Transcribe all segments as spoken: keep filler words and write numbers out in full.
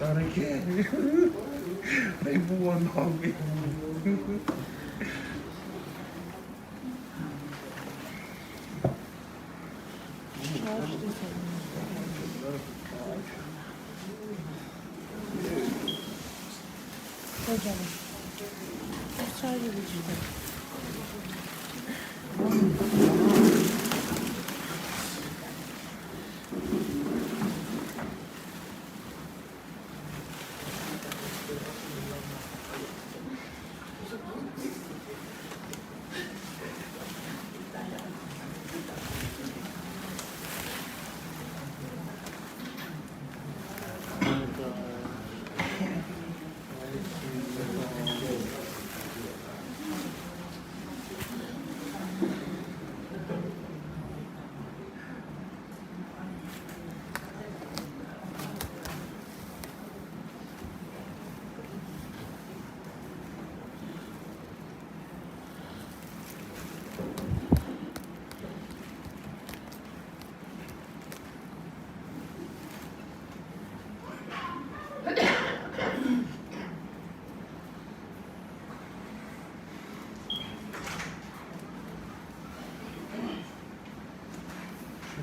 Not again. They won on me.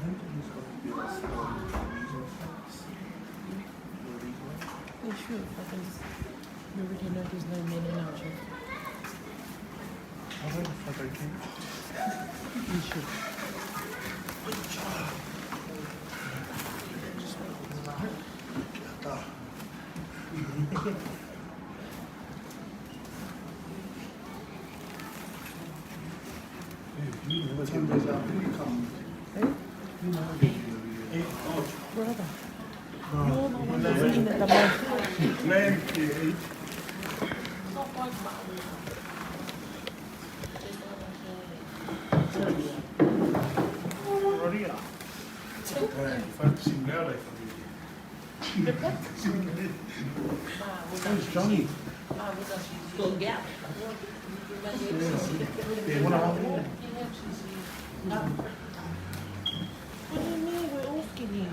They should, because you already know there's no men in our church. I don't know if I can. You should. Brother, you're the one that's in at the moment. Maria. Focusing now, they Where's Johnny? What do you mean we're all skinny?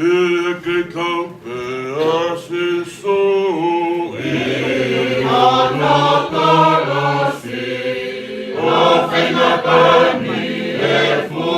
ʻE ke kau pē ʻa Sīsū ʻi hono kalasi, ʻo feinga pani e fu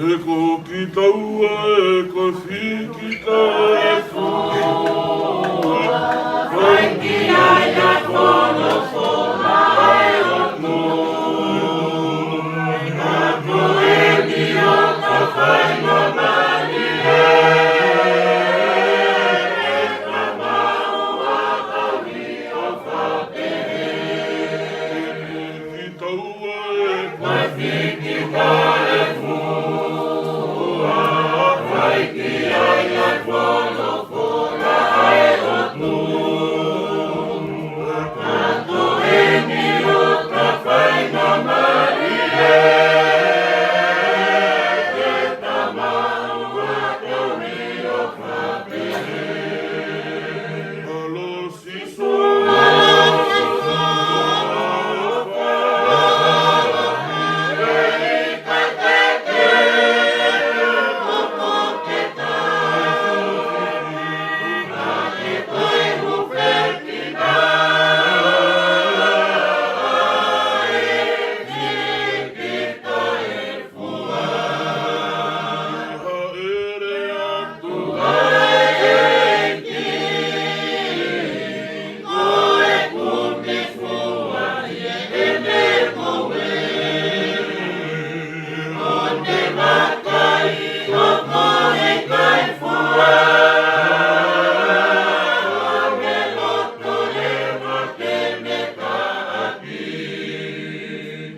He ko kitaua ē ko e fiki taʻefua, fai ki ai ʻa e folofola ʻa e ʻOtua. Ka ko eni ʻoku fai māmani ē, ʻe ka maʻu ʻa e tauhi ʻofa pehē. He ko kitaua ē ko e fiki taʻefua, fai ki ai ʻa e folofola ʻa e ʻOtua. Ka ko eni ʻoku fai māmani ē, ʻe ka maʻu ʻa e tauhi ʻofa pehē.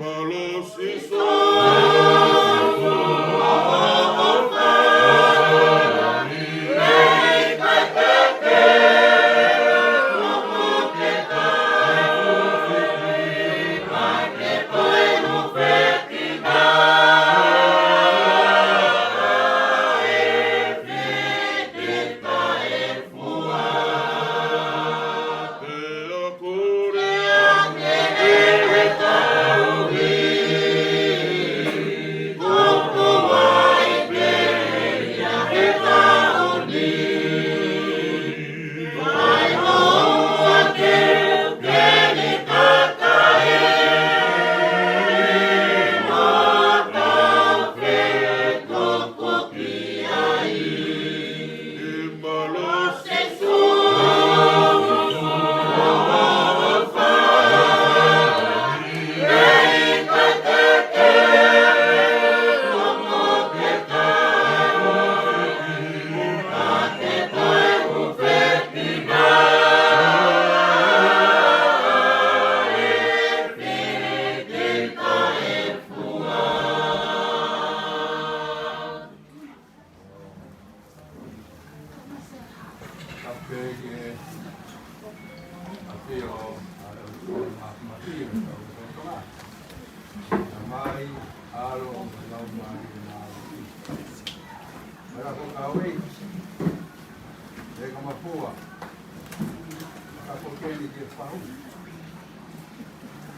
Mālō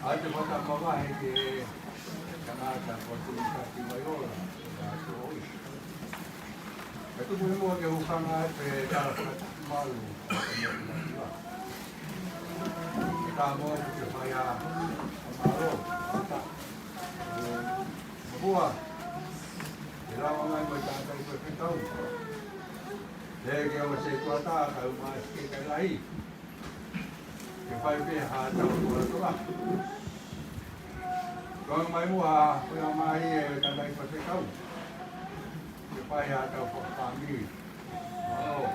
ʻAi te fakamavahe ki he tangata ko Tuʻi Taki Vaiola, ʻa Tuʻi. Ka tuku ʻi muʻa ke u hanga atu e tala fakatupu malu, ʻa Tuʻi Taki Vaiola. Ka mou ke fai ā, mālō, ʻa ta. Mapua, ke lava mai mo e tangataʻi faifekau. He ke o se kuata, ka u mai ke kai lahi. Ke fai pē haʻatau koloa. Kau mai muʻa, ko ia mai e tangataʻi faifekau. Ke fai haʻatau fakafāmili. Mālō.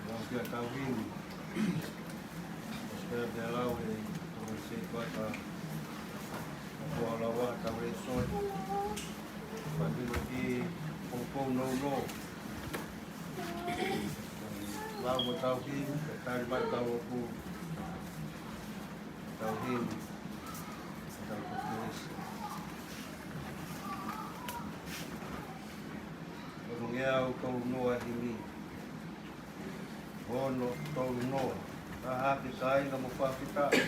Lau kia tauhi ni. Ko Spea Pea Lau e ko se kuata. Ko Alawa tau e soi. Pati maki poupou nounou. Lau mo tauhi, ka tali mai tau oku. Tauhi ni. Tau ko Kelesi. Ko ngeau tau noa himi. Ono tolu noa. Ka hake kāinga mo fakafetaʻi.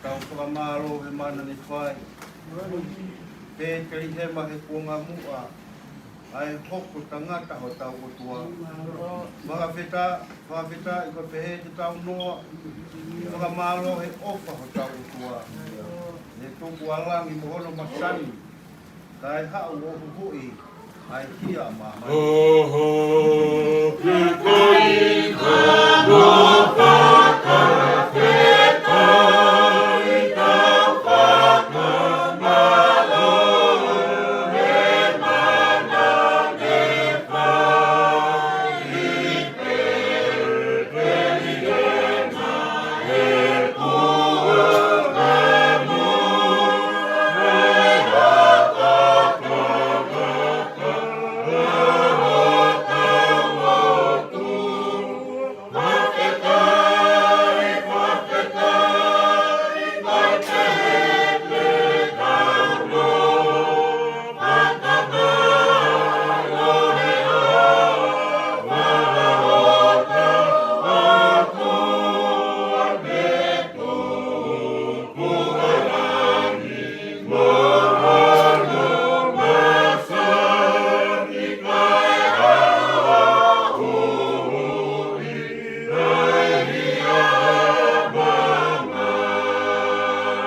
Tau fakamālō he mana ne fai. Pē kei hema he kuonga muʻa. ʻa e hoko tangata hotau ʻOtua. Fakafetaʻi, fakafetaʻi, ko e pehē te tau noa, fakamālō he ʻofa hotau ʻOtua. Ne tuku ʻa langi mo hono masani, kae haʻu ʻo huhuʻi ʻa e hia ʻa māmani.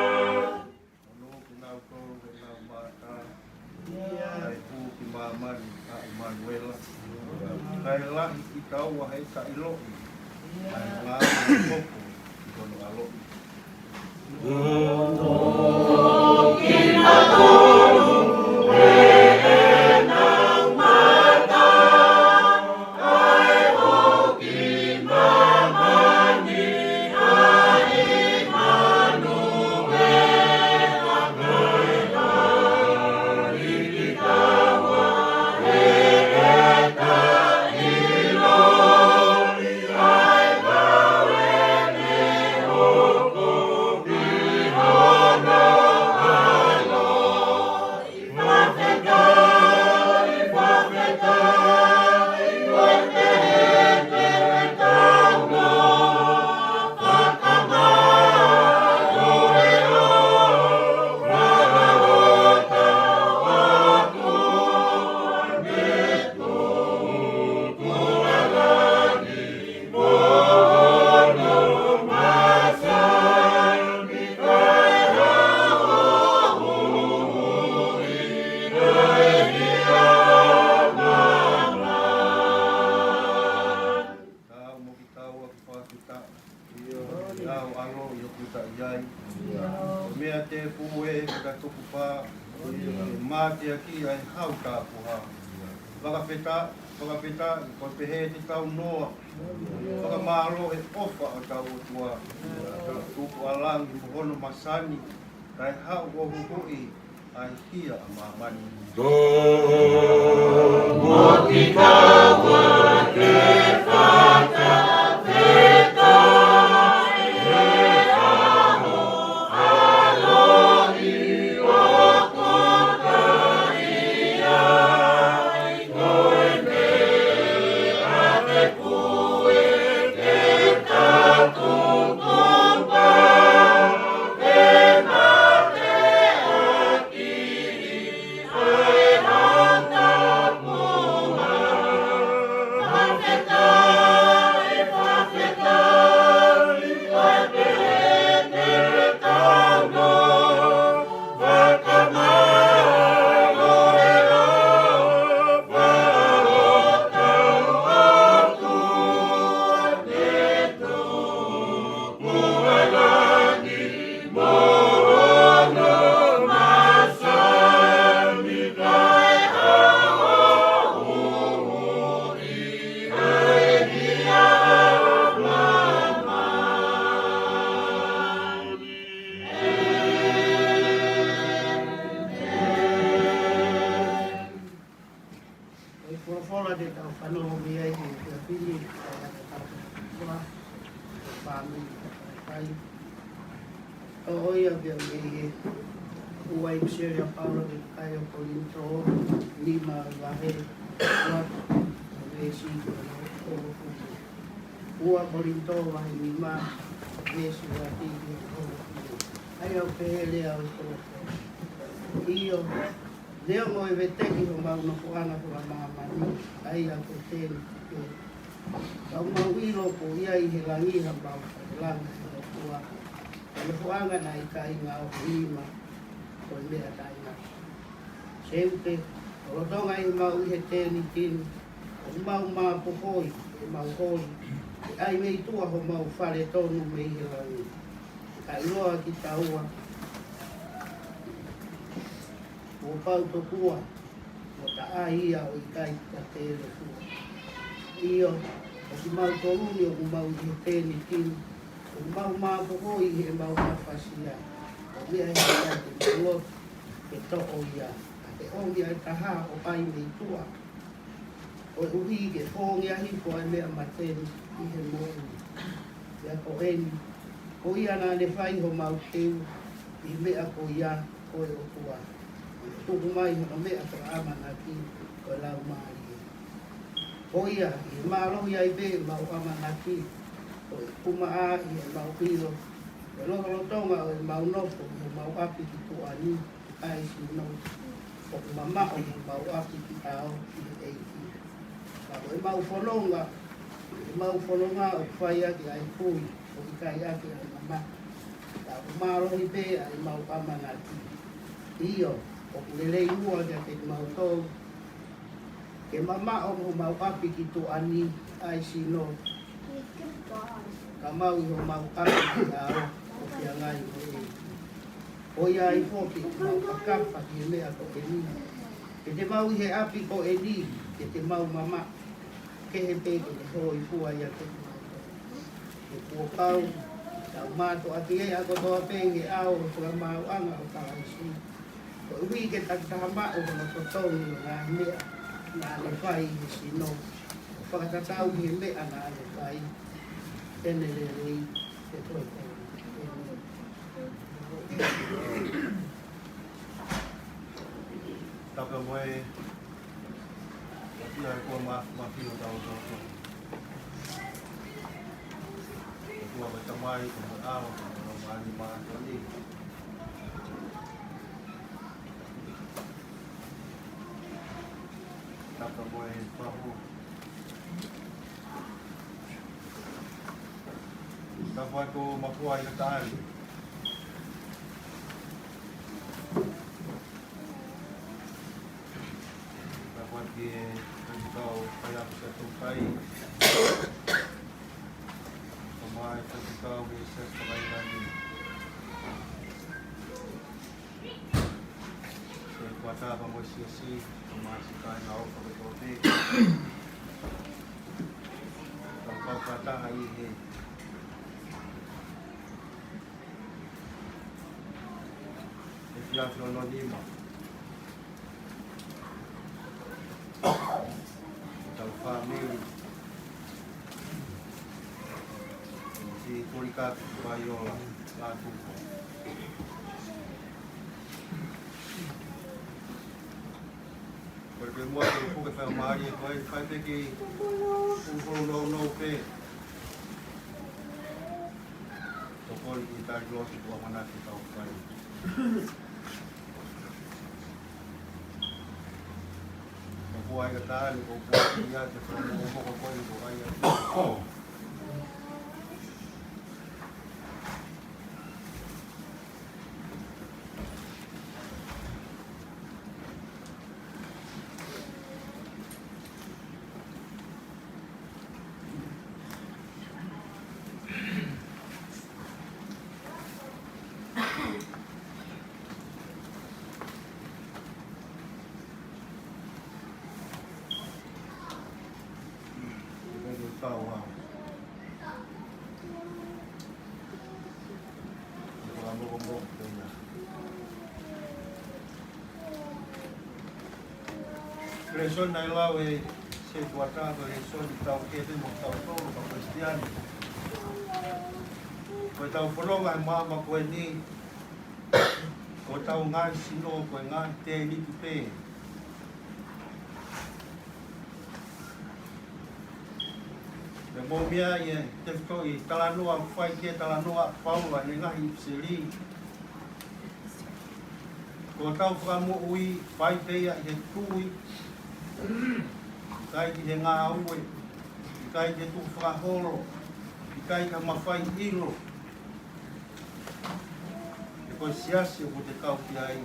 Ono ke nau tolu ke nau mata. ʻA e hū ki māmani ʻa ʻImanuela. Kae lahi kitaua he taʻeʻiloʻi. ʻA e ngāue ʻoku ki hono ʻaloʻi. Tau mo kitaua ke fakafetaʻi. Tau ʻaloʻi ʻoku ta ʻi ai. Ko e meʻa tēpū ē ke ta tukupā. Ke mateakiʻi ʻa e hau tāpuhā. Fakafetaʻi, fakafetaʻi, ko e pehē te tau noa. Fakamālō he ʻofa hotau ʻOtua. Tuku ʻa langi mo hono masani. Kae haʻu ʻo huhuʻi ʻa e hia ʻa māmani. Tau mo kitaua ke fakafetaʻi he ʻaho ʻaloʻi ʻoku ta ʻi ai. Ko e meʻa tēpū ē ke ta tukupā. Ke mateakiʻi ʻa e hau tāpuhā. Fakafetaʻi, fakafetaʻi, fakafetaʻi, fakafetaʻi. Ko e folofola te tau fanongo mei ai he efiafi ni, ʻa e ʻa e tau folofola, ko e fāmili ʻa e kai. Ko ia pea mei he ua ʻipiseli ʻa Paula ki he kakai ʻo Kolinitō, nima vahe, ua, veesi ko e ua. Ua Kolinitō vahe nima, veesi ua ki he ua. ʻA ia ʻoku pehē lea ʻa e folofola. ʻIo, Neongo e veteki homau nofoʻanga fakamāmani, ʻa ia ko e tēniti pē, ka ʻoku mau ʻilo kuo ʻi ai ʻi he langi hamau falelangi ʻi he ʻOtua, ko e nofoʻanga naʻe ʻikai ngaohi nima, ko e meʻa taʻengata. Seuke, lolotonga ʻemau ʻi he tēniti ni, ʻoku mau māpohoi ʻemau holi, ʻe ʻai mei tuʻa homau fale tonu mei he langi. Kae ʻiloa kitaua kuo pau tokua mo taʻai ia ʻo ʻikai tatele fua. ʻIo, ʻo kimautolu ni ʻoku mau ʻi he tēniti ni, ʻoku mau māpohoi ʻemau mafasia, ʻo meʻa he ʻikai te mau lotu ke toʻo ia, ka ke ʻomi ʻa e taha ʻo ʻai mei tuʻa, koeʻuhi ke fōngia hifo ʻa e meʻa mate ni ʻi he moʻui. Pea ko eni, ko ia naʻa ne fai homau teu ʻi he meʻa ko ia, ko e ʻOtua, ʻo tuku mai hono meʻa fakaʻamanaki, ko e Laumālie. Ko ia, ʻi he mālohi ai pē ʻemau ʻamanaki, ko e ʻumaʻā ʻi heʻemau ʻilo, ko e lotolotonga ʻo ʻemau nofo ʻi homau ʻapi ki tuʻa ni, ʻa e sino, ʻoku mamaʻo homau ʻapi ki ʻao ʻi he ʻEiki. Ka ko ʻemau fononga, ʻemau fononga ʻoku fai ʻaki ʻa e kui, ʻoku ʻikai ʻaki ʻa e mamahi. Ka ʻoku mālohi pē ʻa ʻemau ʻamanaki. ʻIo, ʻoku lelei muʻa kiate kimautolu ke mamaʻo homau ʻapi ki tuʻa ni, ʻa e sino, ka mau ʻi homau ʻapi ki ʻao, ʻo feangai mo e ʻEiki. Ko ia ai foki, mau fakapa ki he meʻa ko eni, ke te mau ʻi he ʻapi ko eni, ke te mau mamaʻo, kehe pē ke ne hōifua ia ke mau. He kuo pau, tau mātuʻaki ʻa e kotoa pē ʻi he ʻao ʻo e fakamaauʻanga ʻo Kalaisi, koeʻuhi ke takitaha maʻu hono totongi ʻo e ngaahi meʻa naʻa ne fai ʻi he sino, ʻo fakatatau ki he meʻa naʻa ne fai, ʻene lelei, ke toe tau. Tapu mo e, ʻa ia ko e ma-, mafi ʻo tau tau. Ko e ʻOtua ko e Tamai, ko e ʻAlo, ko e Laumālie Māʻoniʻoni. Tapu mo e fahu. Tapu atu Makuaʻi Katāni. Tapu atu ki he Faifekau Faiako Siaʻatoukai. Tapu mo e Faifekau mei he Siasi Faka-ʻIngilani. Ko e kuata pea mo e siasi, ko e masi kai na o fakatote. Ka kau fakataha ʻi he efiafi hono nima. Tau fāmili. Siʻi Kolika Vaiola Lātū. Ko e pē muʻa ke u puke faingamālie ko e fai pē ki he pulu nounou pē. Tokoni ki tali lotu kuo ʻamanaki ke tau fai. Ko Makuaʻi Katāni, ko Makuaʻi ia te fai mo ko ko ko ai ia. Lēsoni naʻe lau ʻe he setuata, ko e lēsoni taukei pē mo kitautolu kau Kalisitiane. Ko ʻetau fononga he maama ko eni, ko ʻetau ngaahi sino ko e ngaahi tēniti pē. Te mou meaʻi e tefitoʻi talanoa, fai ki he talanoa ʻa Paula ʻi he ngaahi ʻipiseli. Ko hotau fakamoʻui, fai pē ia ʻi he tui, ʻikai ki he ngāue, ʻikai ki he tukufakaholo, ʻikai ki ha mafai ʻilo. He ko e siasi ʻoku te kau ki ai,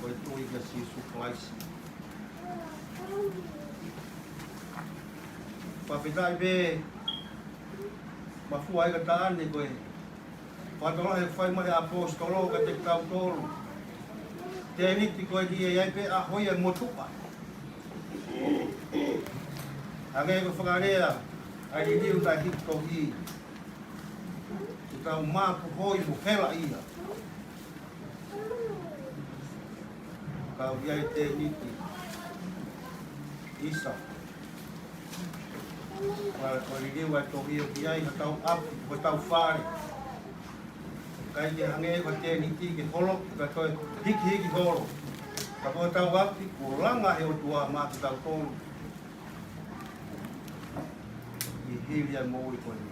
ko e tui kia Sīsū Kalaisi. Fakafetaʻi pē, Mafua ʻAikataʻane, ko e fakalotolahi ʻoku fai mai ʻe he ʻaposetolo kiate kitautolu. Tēniti ko eni ʻe ʻi ai pē ʻaho ia ʻe motuʻa. Hangē ko e fakalea ʻa e liliu naʻe hiki tohi, ke tau māpuhoi mo helaʻia. Kau ia ʻi he tēniti. ʻIsa. Ko e, ko e liliu ʻa e tohi ʻoku ʻi ai hotau ʻapi, hotau fale. ʻIkai ke hangē ko e tēniti ke holo, ka toe hikihiki holo. Ka ko hotau ʻapi, kuo langa ʻe he ʻOtua maʻa kitautolu. ʻI he hili ʻa e moʻui ko eni.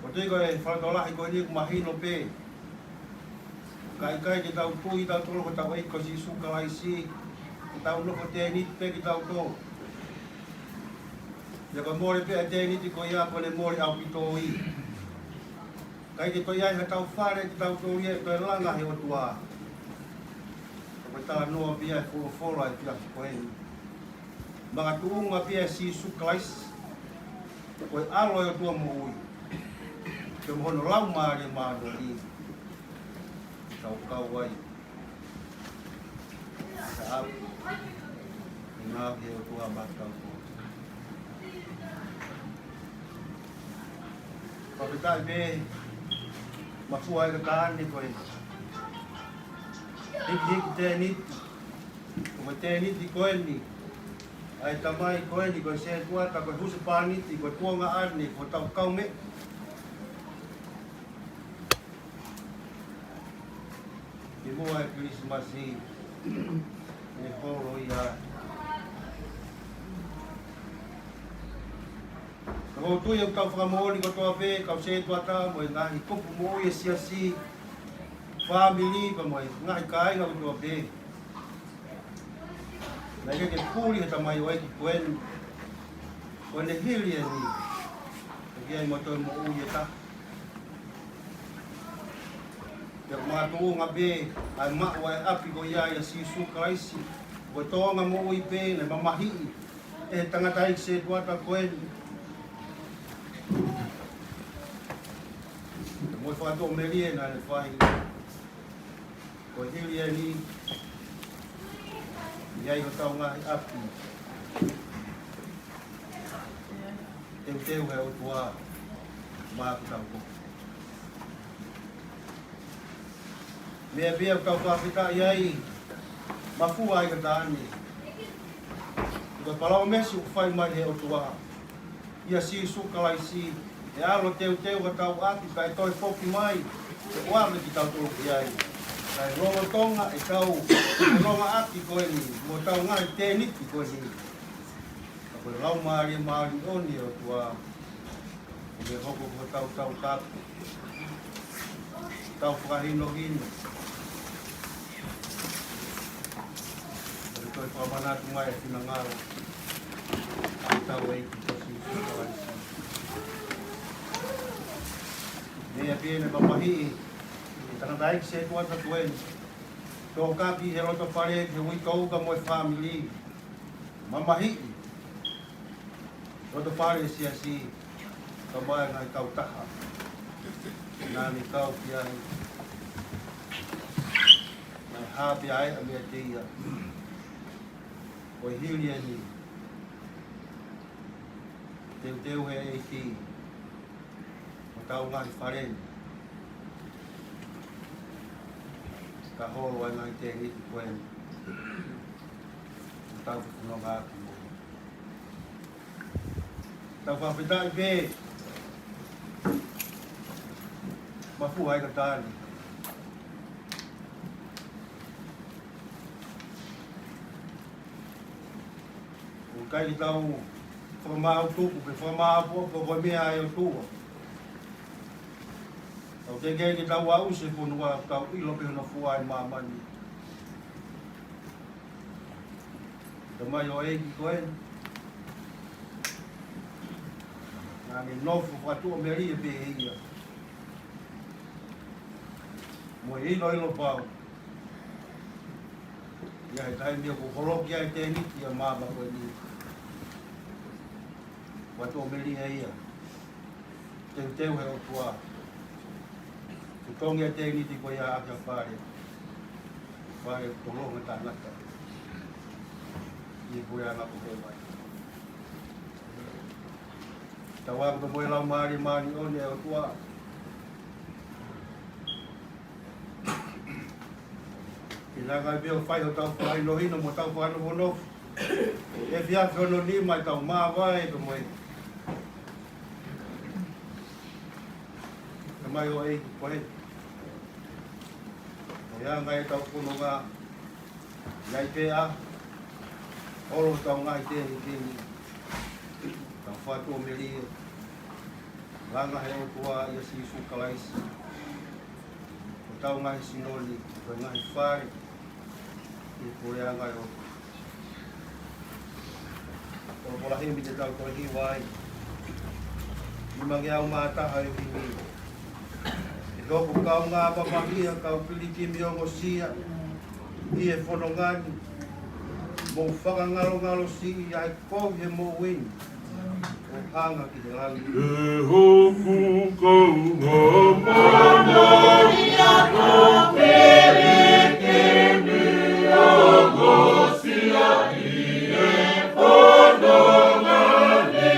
Ko e tui ko e fakalotolahi ko eni ʻoku mahino pē. Ka ʻikai ke tau tui kitautolu ki hotau ʻEiki ko Sīsū Kalaisi, ke tau nofo tēniti pē kitautolu. Pea ko e mole pē ʻa e tēniti ko ia ko ʻene mole ʻaupito ia. ʻIkai ke toe ʻi ai hotau fale kitautolu ia ʻe toe langa ʻe he ʻOtua. Ko e talanoa pē ia ʻa e folofola ʻi he efiafi ko eni. Makatuʻunga pē ʻia Sīsū Kalaisi, ko e ʻAlo ʻo e ʻOtua moʻui, pea mo hono Laumālie Māʻoniʻoni, tau kau ai ʻi he ʻapi ʻo e ngāue ʻa e ʻOtua maʻatautolu. Fakafetaʻi pē, Mafua ʻAikataʻane, ko e hikihiki tēniti. Ko e tēniti ko eni ʻa e tamai ko eni, ko e sētuata, ko e husepāniti, ko e tuongaʻane, ko hotau kaumeʻa. Kimuʻa ʻa e Kilisimasi, ʻe holo ia. Ka ʻoku ou tui ʻoku tau fakamoʻoni kotoa pē, kau sētuata mo e ngaahi kupu moʻui ʻa e siasi, fāmili, pea mo e ngaahi kāinga kotoa pē. Naʻe ʻikai ke puli ʻe he tamaioʻeiki ko eni, ko ʻene hili eni, ʻoku ʻi ai mo toe moʻui ʻe taha. Pea ʻoku makatuʻunga pē ʻa e maʻu ʻa e ʻapi ko ia ʻia Sīsū Kalaisi, ko e tōʻonga moʻui pē naʻe mamahiʻi ʻe he tangataʻeiki sētuata ko eni. Mo e fakatuʻamelie naʻa ne fai. Ko e hili eni, ʻi ai hotau ngaahi ʻapi, teuteu ʻe he ʻOtua maʻatautolu. Meʻa pē ia ʻoku tau fakafetaʻi ai, Mafua ʻAikataʻane, ko e palōmesi ʻoku fai mai ʻe he ʻOtua ʻia Sīsū Kalaisi, ʻe ʻalu ʻo teuteu hotau ʻapi, kae toe foki mai ke ʻoange kitautolu ki ai. Kae lolotonga ʻetau nonga ʻaki ko eni, mo ʻetau ngaahi tēniti ko eni, ka ko e Laumālie Māʻoniʻoni ʻo e ʻOtua, ʻoku ne hoko ko hotau taukapo, tau fakahinohino. Pea toe fakamanatu mai ʻa e finangalo ʻa hotau ʻEiki ko Sīsū Kalaisi. Meʻa pē ia naʻe mamahiʻi ʻe he tangataʻeiki sētuata ko eni, tōkaki he loto fale ki he uitou pea mo e fāmili. Mamahiʻi loto fale ʻo e siasi, kae ʻumaʻā e ngaahi kautaha naʻa ne kau ki ai. Naʻe hā pē ʻa e meʻa ʻiate ia. Ko e hili eni, teuteu ʻe he ʻEiki hotau ngaahi fale ni, ka holo ʻa e ngaahi tēniti ko eni, ʻo tau fononga ʻaki mo ia. Tau fakafetaʻi pē, Mafua ʻAikataʻane. ʻOku ʻikai ke tau fakamaau tuku pe fakamaau pō, ko e meʻa ʻa e ʻOtua. Tau tekeʻi ke tau aʻusia e fonua, tau ʻilo pē hono fua ʻi māmani. Tamai ʻo e ʻEiki ko ē, naʻa ne nofo fakatuʻamelie pē ʻe ia. Mo e ʻiloʻilo pau, ʻi he taimi ʻoku holoki ai e tēniti ʻa māmani ko eni, fakatuʻamelie ia. Teuteu he ʻOtua. Tutongi e tēniti ko ia ʻaki ha fale. Fale ʻoku tolonga tangata ʻi he puleʻanga ko Hēvani. Tau ako pē mo e Laumālie Māʻoniʻoni ʻo e ʻOtua. Ke ne hanga pē ʻo fai hotau fakahinohino mo hotau fakanofonofo. Efiafi hono nima ʻi heʻetau māvae pē mo e Tamai ʻo e ʻEiki ko ē. Ko e anga ʻetau fononga, ʻi ai pē ʻa e ʻosi ʻetau ngaahi tēniteni. Tau fakatuʻamelie, langa he ʻOtua ʻia Sīsū Kalaisi, ko hotau ngaahi sino ni, ko e ngaahi fale ʻi he puleʻanga ʻo e ʻOtua. Ko e polokalama te tau toe hiva ai. Nimangeau mā taha e himi. ʻE hoku kaungā mamahi ʻa e kau pilikimi ongosia ʻi he fononga ni, mou fakangalongalo siʻi ʻa e kovi he moʻui ni, ʻo hanga ki he langi. ʻE hoku kaungā mamahi ʻa e kau pilikimi ongosia ʻi he fononga ni,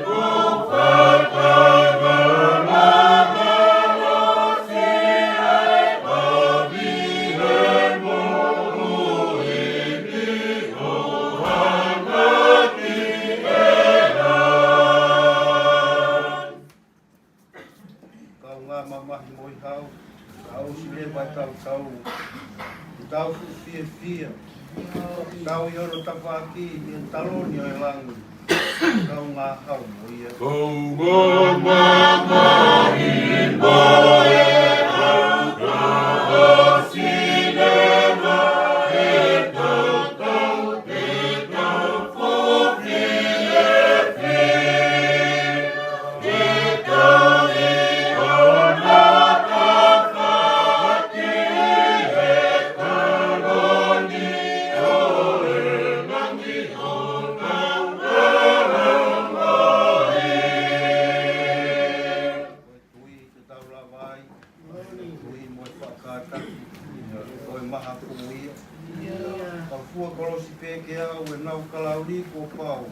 mou fakangalongalo siʻi ʻa e kovi he moʻui ni, ʻo hanga ki he langi. Kaungā mamahi mo e hau, tau ʻosi leva ʻetau tau, ʻetau fuʻu fiefia, tau ʻi hono tafaʻaki ʻi he taloni ʻo e langi. Kaungā hau mo ia. Kaungā mamahi mo e hau, tau ʻosi leva ʻetau tau, ʻetau fuʻu fiefia. Tui te tau lava ai, tui mo e fakataki, ko e maha ko ia. Ka fua kolosi pē ke aʻu ʻenau kalauni kuo pau.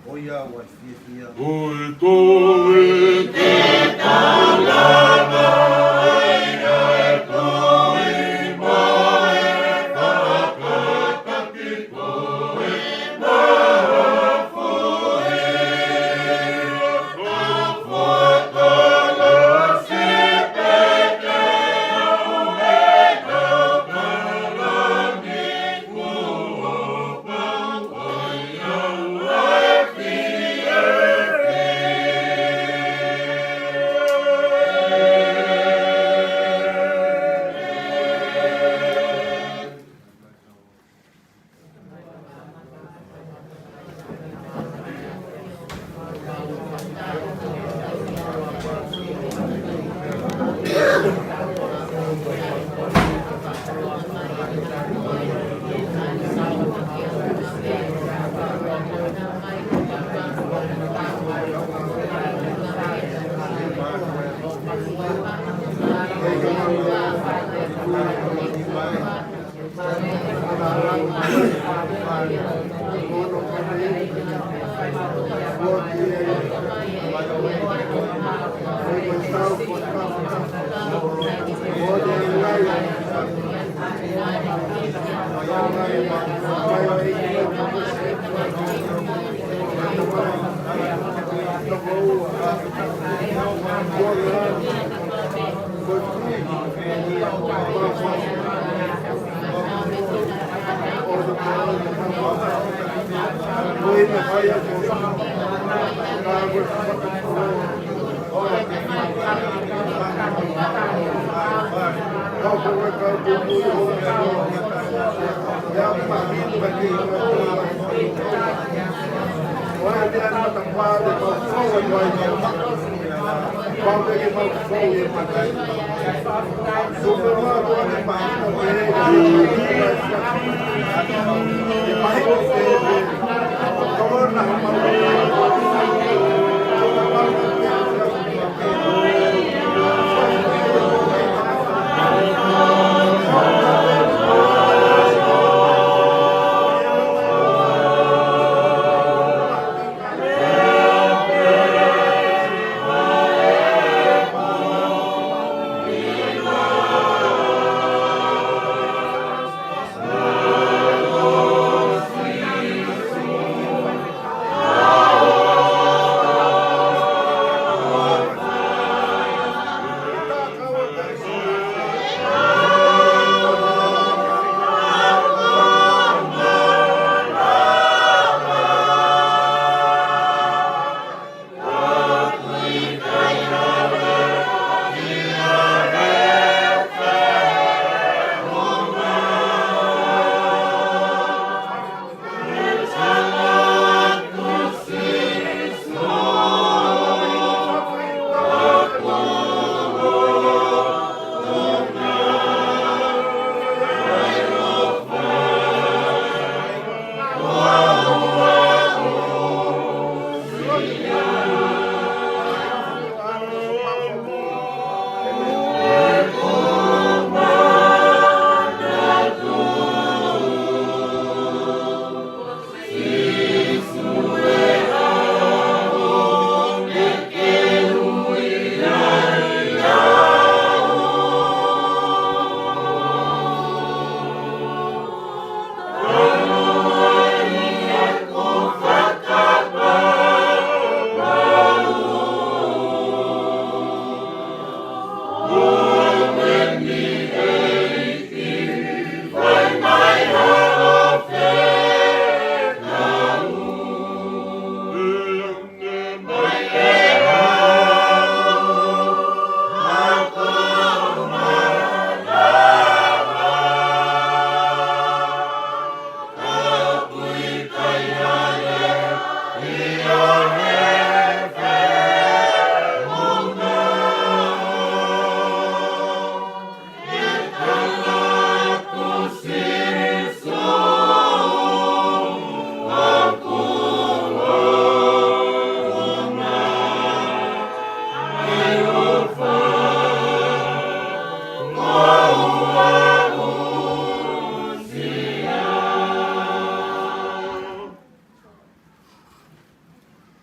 ʻOiauē fiefia. Ko e toe te tau lava ai, ʻa e tui mo e fakataki.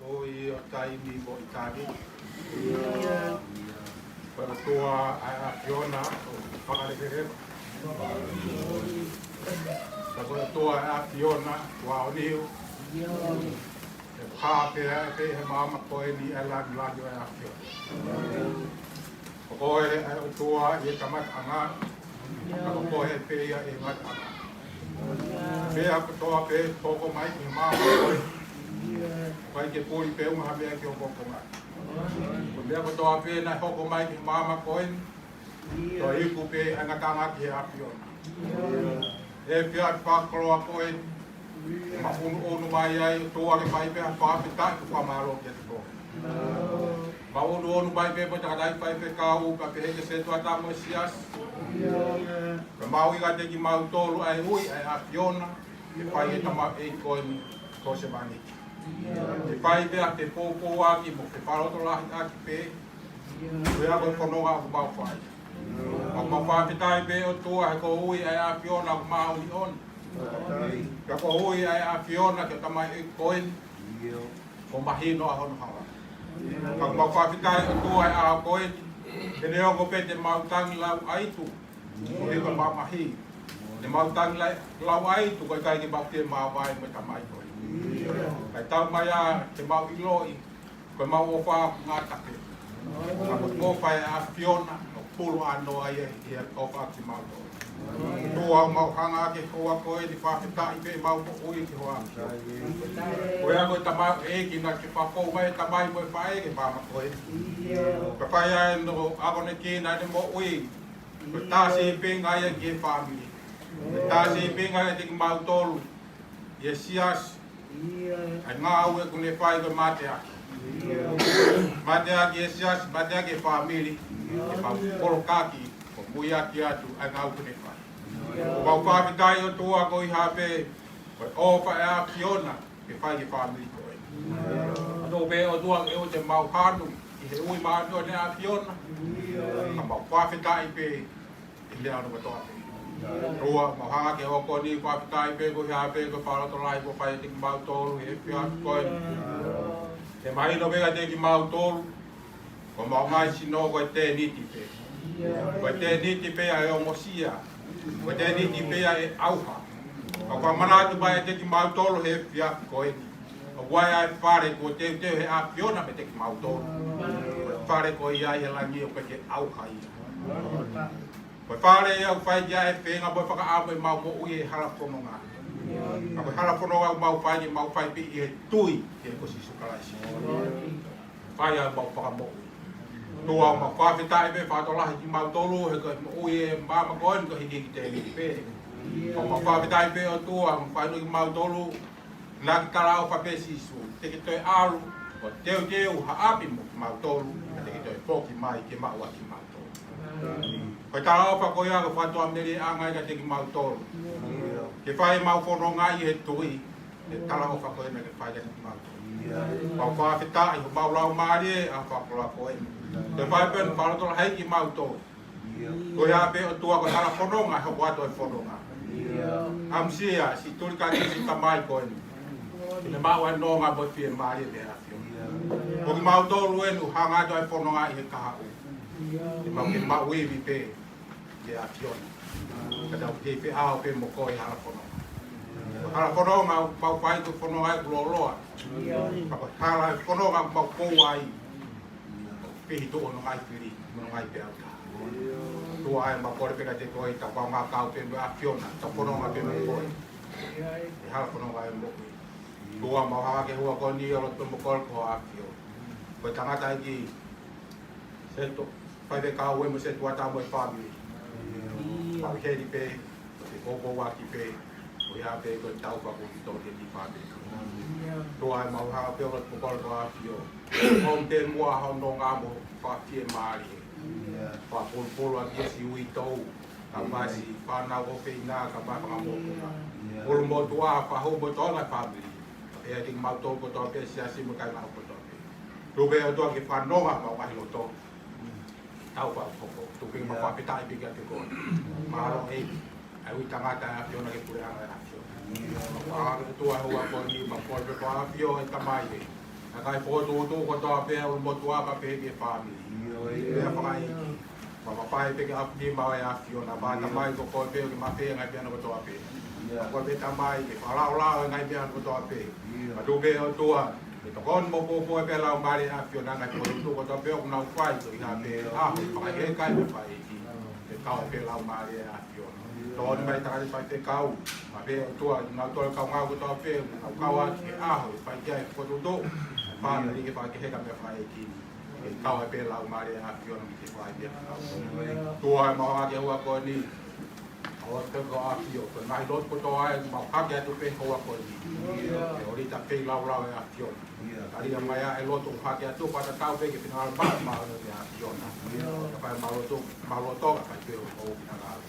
ʻOi ʻo taimi mo e taimi. Ko e ʻOtua ʻa e ʻAfiona ʻoku fakalekeleka. Ka ko e ʻOtua ʻa e ʻAfiona ʻoku ʻaoniu. ʻE pā pē ʻa e pē he māmani ko eni ʻa e lāngilangi ʻo e ʻAfiona. Ko koe ʻa e ʻOtua ʻi he kamataʻanga, ka ko koe pē ia ʻi he ngataʻanga. Meʻa kotoa pē ʻoku hoko mai ki he māmani ko eni, ʻoku ʻikai ke puli pe ʻumaʻā ha meʻa ki hoʻo konga. Ko e meʻa kotoa pē naʻe hoko mai ki he māmani ko eni, toe iku pē ʻa e ngataʻanga ki he ʻAfiona. ʻE pea ʻi he fakakoloa ko eni, mau ʻunuʻunu mai ai, ʻOtua, ke fai pē ha fakafetaʻi mo e fakamālō kiate koe. Mau ʻunuʻunu mai pē mo e tangataʻeiki faifekau, kae pehē ki he sētuata mo e siasi. Ka mau ʻoatu kiate kimautolu ʻa e ui ʻa e ʻAfiona, ke fai ʻe he tamaioʻeiki ko eni ko Sevāniti. Ke fai pē ha fepoupouaki mo e fefakalotolahiʻaki pē, ko ia ko e fononga ʻoku mau fai. Mau, mau fakafetaʻi pē ʻOtua he ko e ui ʻa e ʻAfiona ʻoku māʻoniʻoni. Ka ko e ui ʻa e ʻAfiona ki he tamaioʻeiki ko eni, ʻoku mahino ʻa hono hala. Ka mau fakafetaʻi ʻOtua he ʻaho ko eni, he neongo pē te mau tangi lauʻaitu, mo e ʻikai mamahi. Te mau tangi lauʻaitu, ko e ʻikai ke mau fie māvae mo e tamai ko eni. Kae taumaiā ke mau ʻiloʻi, ko ʻemau ʻofa ʻoku ngata pē. Ka ko e ʻofa ʻa e ʻAfiona, ʻoku pulu ʻānoa ia ʻi he ʻofa kiate kimautolu. ʻOtua, mau hanga ki he houa ko eni, fakafetaʻi pē ʻemau moʻui ki he ʻofa. Ko ia ko e tamaioʻeiki naʻe fakafoʻou mai ʻe he tamai mo e faʻē ki he māmani ko eni. Ka fai ai ʻene akonekina ʻene moʻui, Ko e tā sīpinga ia ki he fāmili. Ko e tā sīpinga ia kiate kimautolu ʻi he siasi. ʻA e ngāue ʻoku ne fai ko e mateaki. Mateaki he siasi, mateaki he fāmili. Ke mau kolokaki, ko e muiaki atu ʻa e ngāue ʻoku ne fai. Mau fakafetaʻi ʻOtua ko e hā pē, ko e ʻofa ʻa e ʻAfiona ke fai ki he fāmili ko eni. Ka tau pē ʻOtua ke ʻoua te mau hanu ʻi he ui māʻoniʻoni ʻa e ʻAfiona. Ka mau fakafetaʻi pē ʻi he meʻa ʻoku ne kotoa pē. ʻOtua, mau hanga ki he ʻaho ko eni, fakafetaʻi pē ko e hā pē ko e fakalotolahi kuo fai kiate kimautolu he efiafi ko eni. Ke mahino pē kiate kimautolu, ko homau ngaahi sino ko e tēniti pē. Ko e tēniti pē ʻa e ongosia. Ko e tēniti pē ʻa e ʻauha. Ka ʻoku ou manatu pē kiate kimautolu he efiafi ko eni, ʻoku ʻi ai ʻa e fale kuo teuteu he ʻAfiona meiate kimautolu. Ko e fale ko ia ʻi he langi ʻoku ʻikai ke ʻauha ia. Ko e fale ia ʻoku fai ki ai e feinga mo e fakaʻamu ʻemau moʻui he hala fononga. Ka ko e hala fononga ʻoku mau fai, ke mau fai pē ʻi he tui ʻia Sīsū Kalaisi. Fai ai ʻemau fakamoʻui. ʻOtua, mau fakafetaʻi pē, fakalotolahi kimautolu he ko e moʻui ʻi he māmani ko eni ko e hiki ki he tēniti pē. Mau fakafetaʻi pē ʻOtua, mau fai ʻi kimautolu, naʻa ke talaʻofa pē Sīsū, te ke toe ʻalu ʻo teuteu ha ʻapi mo kimautolu, ka te ke toe foki mai ke maʻu ʻa kimautolu. Ko e talaʻofa ko ia ko e fakatuʻamelie ʻanga ia kiate kimautolu. Ke fai ʻemau fononga ʻi he tui, he talaʻofa ko ena ke fai kiate kimautolu. Mau fakafetaʻi homau laumālie ʻa e fakakoloa ko ena. Ke fai pē ʻo fakalotolahi kimautolu. Ko ia pē ʻOtua ko e hala fononga, hoko atu e fononga. ʻAmusia, siʻi tuli ka kisi tamai ko eni. Ke ne maʻu ʻa e nonga mo e fiemālie mei he ʻAfiona. Ko kimautolu eni ʻoku hanga atu ʻa e fononga ʻi he kahaʻu. Ke mau ke maʻu ivi pē mei he ʻAfiona. Ka tau kei feʻao pē mo koe hala fononga. Ko e hala fononga, mau fai ko e fononga ʻoku lōloa. Ka ko e hala fononga, mau kou ai. Pehē ʻi hono ngaahi fili, mo hono ngaahi peau taha. ʻOtua ē, mau kole pē kiate koe, tau kaungā kau pē mo e ʻAfiona, tau fononga pē mo koe. ʻI he hala fononga ʻo e moʻui. ʻOtua, mau hanga ki he houa ko eni ʻo lotu pē mo kole ki ho ʻAfio. Ko e tangataʻeiki, Seto, faifekau ē mo e setuata mo e fāmili. Mau heli pē, ko e poupouaki pē, ko ia pē ko e tau fakakū ki tō ke ni pā pē. ʻOtua ē, mau hanga pē ʻo lotu mo kole ki ho ʻAfio. ʻOmi pē muʻa hono nonga mo fakafiemālie. Fakapulupulu ʻaki siʻi uitou, kae ʻumaʻā siʻi fānau ʻofeina, kae ʻumaʻā e fanga mokopuna. Pulumuʻa ʻOtua, fakahū mo e tōʻonga e fāmili. Pea kiate kimautolu kotoa pē, siasi mo e kāinga kotoa pē. Tuku pē ʻOtua ke fakanonga homau ngaahi loto. Tau fakahoko. Tuku pē ke mau fakafetaʻi pē kiate koe. Mahalo ē, ʻa e ui tangata ʻa e ʻAfiona ki he puleʻanga ʻo e ʻAfiona. Mau hanga ki he ʻOtua he houa ko eni, mau kole pē ki ho ʻAfio ʻe Tamai ē. ʻA e ngaahi fokotuʻutuʻu kotoa pē, ʻulumotuʻa pea pehē ki he fāmili. Pea fakaʻeiki. Mau mafai pē ke ʻapi ni mau ʻe ʻAfiona, pea Tamai ko koe pē ʻoku ke mafai e ngaahi meʻa kotoa pē. Mau kole pē Tamai ke fakalaolao e ngaahi meʻa kotoa pē. Ka tuku pē ʻOtua, ke tokoni mo poupou pē Laumālie ʻo e ʻAfiona, ngaahi fokotuʻutuʻu kotoa pē ʻoku nau fai, ko ia pē ʻaho, fakaʻeiki mo e fakaʻeiki. Ke kau ai pē Laumālie ʻo e ʻAfiona. Tokoni mai tangataʻeiki faifekau, pea pehē ʻOtua, nau tole kaungā kotoa pē, nau kau atu he ʻaho, fai ki ai e fokotuʻutuʻu, pea pehē ke fakaʻeiki mo e fakaʻeiki. Ke kau ai pē Laumālie ʻo e ʻAfiona, ke fai pē ʻa e kau. ʻOtua ē, mau hanga ki he houa ko eni, ʻo te ko ʻAfio, ko e ngaahi lotu kotoa ē, mau hake atu pē he houa ko eni. Ke ʻoua te tau feilaulau ʻe ʻAfiona. Tali mai ʻa e lotu hake atu, fakatatau pē ki he finangalo māʻoniʻoni ʻo e ʻAfiona. Ka fai mau lotu, mau lotu, ka fai pē ʻo finangalo.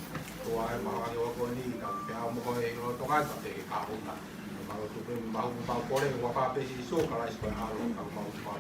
ʻOtua ē, mau hanga ki he houa ko eni, tau feʻao mo koe he lolotonga, ka te ke kaunga. Mau lotu pē, mau, mau kole, ʻi he huafa pē ʻo Sīsū Kalaisi ko e ʻAlo, ka mau lotu pē.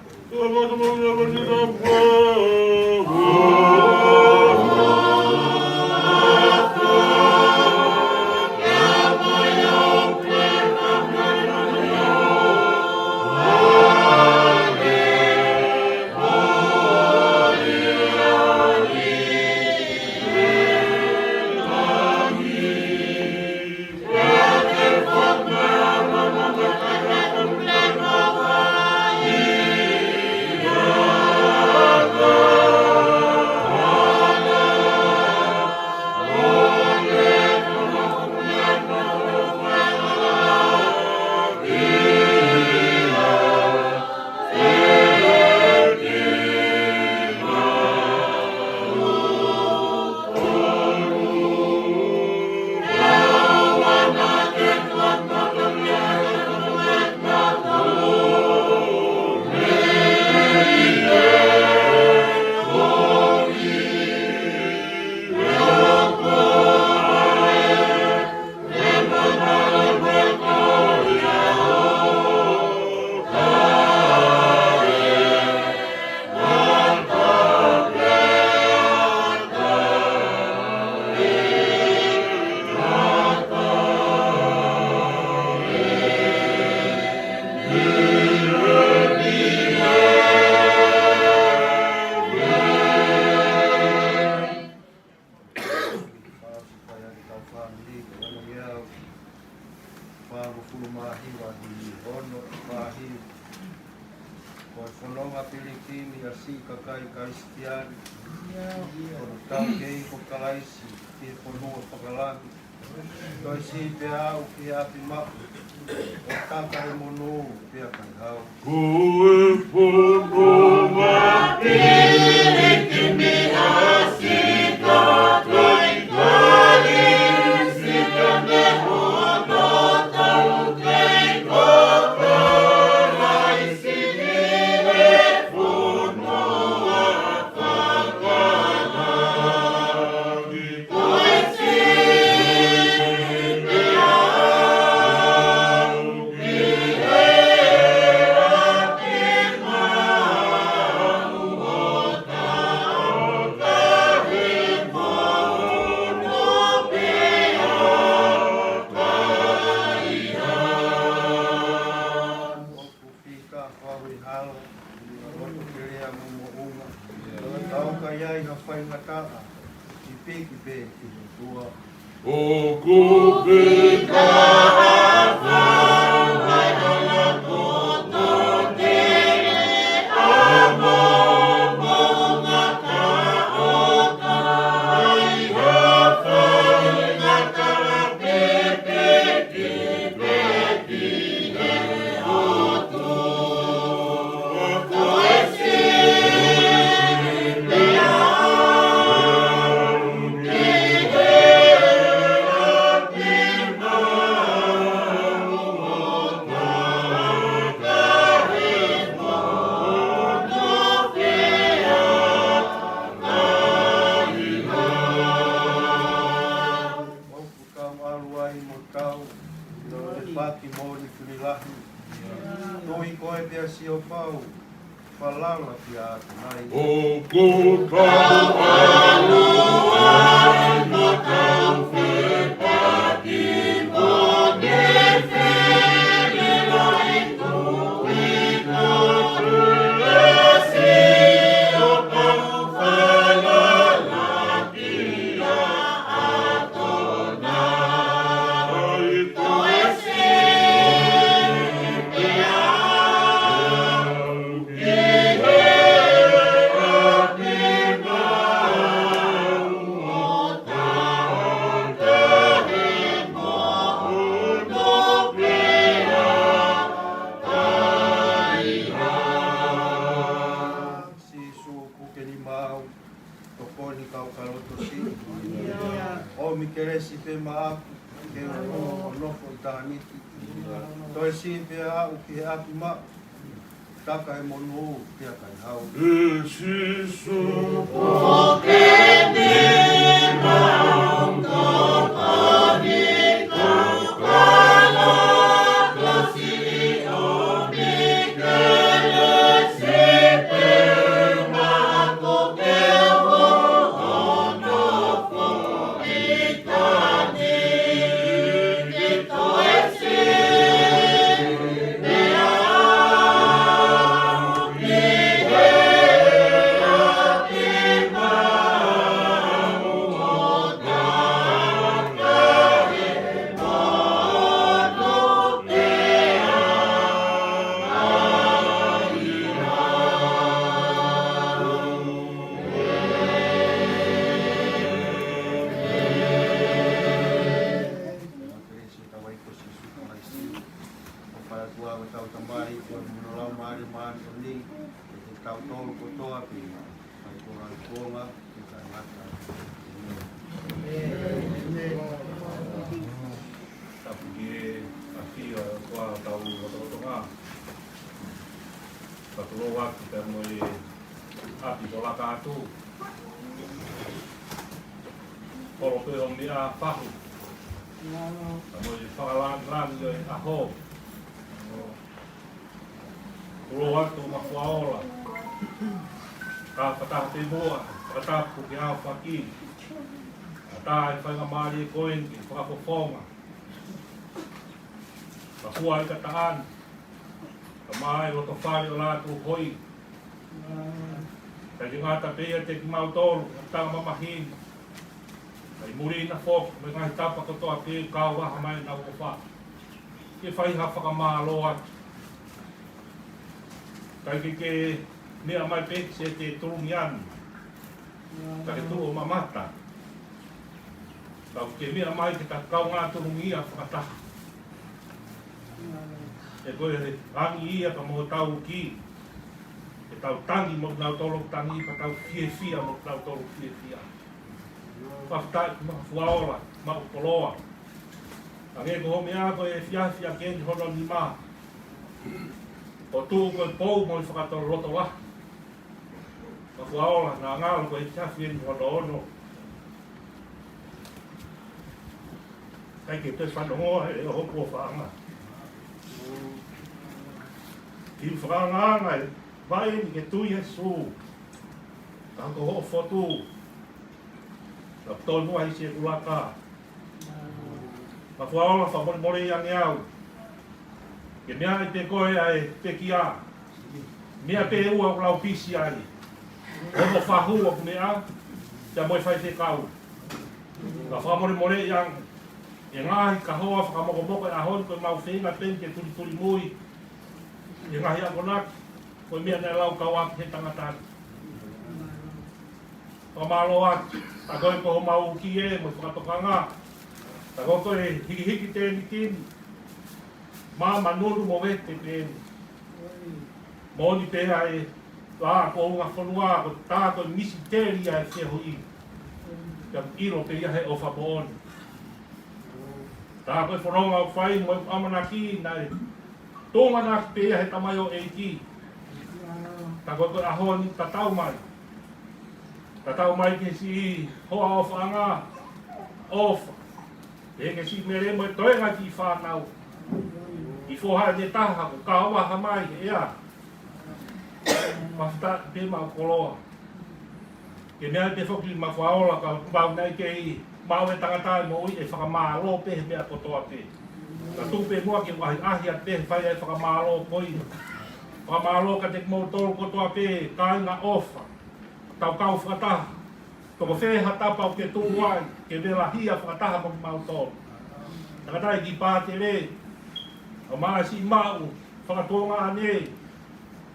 Kimi a si kakai Kalisitiane. Ko hono taukei ko Kalaisi ki he fonua fakalangi. Toe siʻi pea aʻu ki he ʻapi maʻu. ʻO taka e monū pea kai hau. Ko e fonua piliki mi a si kakai Kalisitiane hono taukei ko Kalaisi. Fika fau ʻi halo, ʻo tokele a mo moʻunga. Tau ka ʻi ai ha faingataʻa, ki piki pē ki he tua. ʻOku fika fau ʻi halo, ʻo tokele a mo moʻunga. Tau ka ʻi ai ha faingataʻa, ki piki pē ki he tua. Tau ʻalu ai mo tau, ʻi he paki mo ni fili lahi. Tui koe pea sio pau, falala pea atu nai. ʻOku tau ʻalu ai mo tau, fepaki mo ni fili lahi. Tui koe pea sio pau, falala Sīsū, puke nima au, tokoni kau ka loto siʻi. ʻOmi kelesi pē maʻaku, ke u nofo ʻitāniti. Toe siʻi pea aʻu ki he ʻapi maʻu, taka e monū pea kai hau. ʻE Sīsū, puke nima au, tokoni kau ka loto siʻi. ʻOmi kelesi pē maʻaku, ke u nofo ʻitāniti. Toe siʻi pea aʻu ki he ʻapi maʻu, ʻo taka e monū pea kai hau. Ko e ʻOtua ko hotau Tamai, ko e mono Laumālie Māʻoniʻoni, ke te tau tolu kotoa pē, ʻa ia ko e ʻOtua, ke taʻengata. ʻĒmeni. Tapu ki he ʻafio ʻa e ʻOtua ʻi hotau lotolotonga. Ka tulou atu pea mo e ʻapi ko Laka Atu. Kolo pē ʻo meʻa fahu. Ka mo e fakalangilangi ʻo e ʻaho. Tulou atu Mafua Ola. Ka fakataha pē muʻa, fakatapu ki he ʻaofaki. Ka tā e faingamālie ko eni ke fakafofonga. Ka fua i ka taʻan. Ka mai loto fale ʻo lātou hoi. Ka ke ngata pē ia te kimautolu, ka tanga mamahini. Ka ʻi muli na foki, mo e ngaahi tapa kotoa pē kau vaha mai na uofa. Ke fai ha fakamālō atu. Ka ke ke Meʻa mai pē ki se te tulungi ani. Ka ke tuʻu ʻo mamata. Ka ke meʻa mai ke ta kaungā tulungia fakataha. He ko e angi ia ka mo tau ki. Ke tau tangi mo nau tolo tangi, ka tau fiefia mo nau tolo fiefia. Fakafetaʻi Mafuaola, maʻu koloa. Hangē ko hoʻo meʻa ko e fiafia ke ni hono nima. ʻO tuʻu ko e pou mo e fakatolotolahi. Mafuaola, naʻa ngalo ko e fiafia ni hono ono. ʻIkai ke toe fanongoa e hoku ʻofaʻanga. Ki fakaangaanga e vaʻe ni ke tui Sīsū. Ka ko hoʻo fotu. Ka tonu ai se kulaka. Mafuaola, fakamolemole ange au. Ke meaʻi pē koe ʻa e pekia. Meʻa pē ʻoku lau pisi ai. Hono fahu ʻoku meʻa. Pea mo e faifekau. Ka fakamolemole ange. ʻE ngaahi kahoa fakamokomoko e ʻaho ni ko e mau feinga pē ke tulituli mui. ʻE ngaahi akonaki. Ko e meʻa naʻe lau kau atu he tangata ni. Fakamālō atu, ka ko e ko homau ki e mo e fakatokanga. Ka ko e ko e hikihiki tēnitini. Mā manunu mo vete pē ni. Moʻoni pē ʻa e lā ko unga fonua, ko tā ko e misiteli ʻa e fehuʻi. Ka ʻilo pē ia he ʻofa moʻoni. Tā ko e fononga ʻoku fai mo e ʻamanaki naʻe tuʻunga naʻa pē ia he tamaioʻeiki. Tā ko e ko e ʻaho ni tatau mai. Tatau mai ke siʻi hoa ʻofaʻanga. ʻOfa. He ke siʻi mele mo e toenga ki fānau. ʻI foha ne taha ko kau ʻaha mai ʻea. Mafita pē maʻu koloa. Ke meaʻi pē foki Mafuaola ka mau nai kei mau e tangata e moʻui ʻe fakamālō pē he meʻa kotoa pē. Ka tuku pē muʻa ke u ʻahiʻahi atu pē he fai ai fakamālō ko ia. Fakamālō kiate kimoutolu kotoa pē, kāinga ʻofa. Tau kau fakataha. Toko fē ha tapa ʻoku ke tuʻu ai, ke velahia fakataha mo kimautolu. Tangata e ki pātele, ʻo maʻa siʻi maʻu, fakatuongaʻane,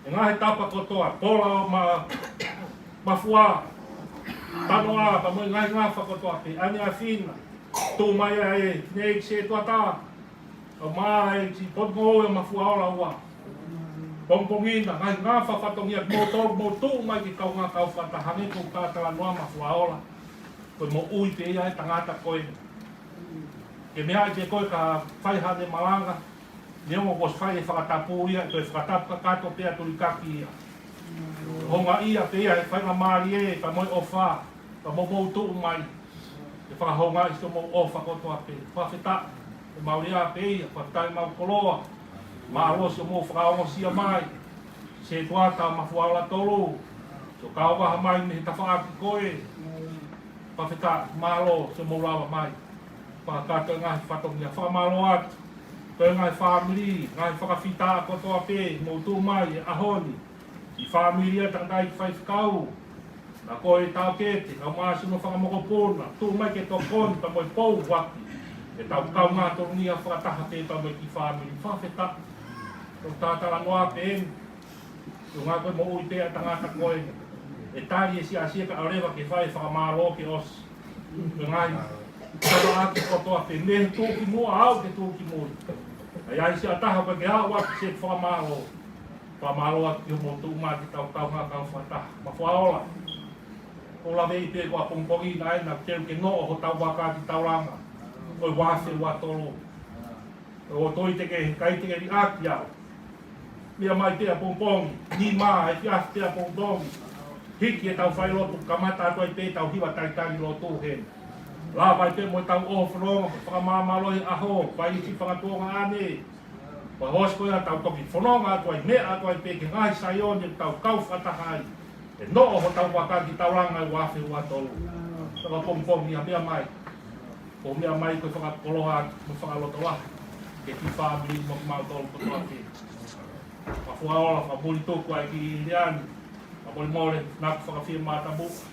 e ngaahi tapa kotoa, Pola ʻo ma, Mafua, Tanoa, ka mo e ngaahi ngafa kotoa pē, ʻAneafina, tuʻu mai ʻa e, nei ki se tuata, ʻo maʻa e ki Potungāue ʻa Mafuaola ua. Pongipongi na, ngaahi ngafa fatongia, mou tō, mou tuʻu mai ke kaungā kau fakataha hangē ko e talanoa Mafuaola. Ko e moʻui pē ia e tangata ko ē. Ke meaʻi pē koe ka fai haʻane malanga, neongo kuo ʻosi fai e fakatapu ia, ko e fakatapu kakato pē ʻa tulikaki ia. Houngaʻia pē ia he faingamālie, ka mo e ʻofa, ka mo mou tuʻu mai. Ke fakahoungaʻi siʻomou ʻofa kotoa pē. Fakafetaʻi, ʻe maʻu ia pē ia, fakafetaʻi maʻu koloa. Mālō siʻomou fakaongosia mai. Setuata Mafuaola tolu. Siʻo kau ʻaha mai mei he tafaʻaki ko ē. Fakafetaʻi, mālō siʻomou lava mai. Fakakakato e ngaahi fatongia, fakamālō atu. Ko e ngaahi fāmili, ngaahi fakafetaʻi kotoa pē, mou tuʻu mai he ʻaho ni. ʻI fāmili ʻa e tangataʻeiki faifekau. Naʻa ko e taʻokete, kau māsino fakamokopuna, tuʻu mai ke tokoni, pea mo e pou waki. ʻE tau kaungā tulungia fakataha pē pea mo e kiʻi fāmili, fakafetaʻi. Ko e talanoa pē eni, ko e ngaahi ko e moʻui pē ʻa e tangata ko ē. ʻE tali e siasi ka ʻalu leva ke fai e fakamālō ke ʻosi. Ko e ngaahi, tala atu kotoa pē, mei he tuʻu ki muʻa, aʻu ki he tuʻu ki mui. ʻAi ai siʻa taha pē ke aʻu atu se fakamālō. Fakamālō atu ki hoʻomou tuʻu mai ke tau kaungā kau fakataha. Mafuaola. ʻO laveʻi pē ko ʻapongipongi na ē naʻa teu ke noʻo hotau vaka ki taulanga. Ko e uaafe uatolu. ʻO toi te ke kai te ke liʻaki au. Meʻa mai pē ʻapongipongi. Nima, efiafi pē ʻapongipongi. Hiki ʻetau failotu kamata atu ai pē ʻetau hiva talitali lotu heni. Lava ai pē mo ʻetau ʻohofononga, fakamāmālohi ʻaho, fai ʻi he fakatuongaʻane. Pea hoosi ko ia tau toki fononga atu ai, meʻa atu ai pē ki he ngaahi Saione ʻoku tau kau fakataha ai. ʻE noʻo hotau vaka ki taulanga ʻi he uaafe uatolu. Fakapongipongi ia, meʻa mai. Ko e meʻa mai ko e fakakoloa atu, mo fakalotolahi. Ki he kiʻi fāmili, mo kimautolu kotoa pē. Mafuaola, fakamuli tuku ai ki Ileani. Fakamolemole, naʻa ku fakafiemātamuʻa.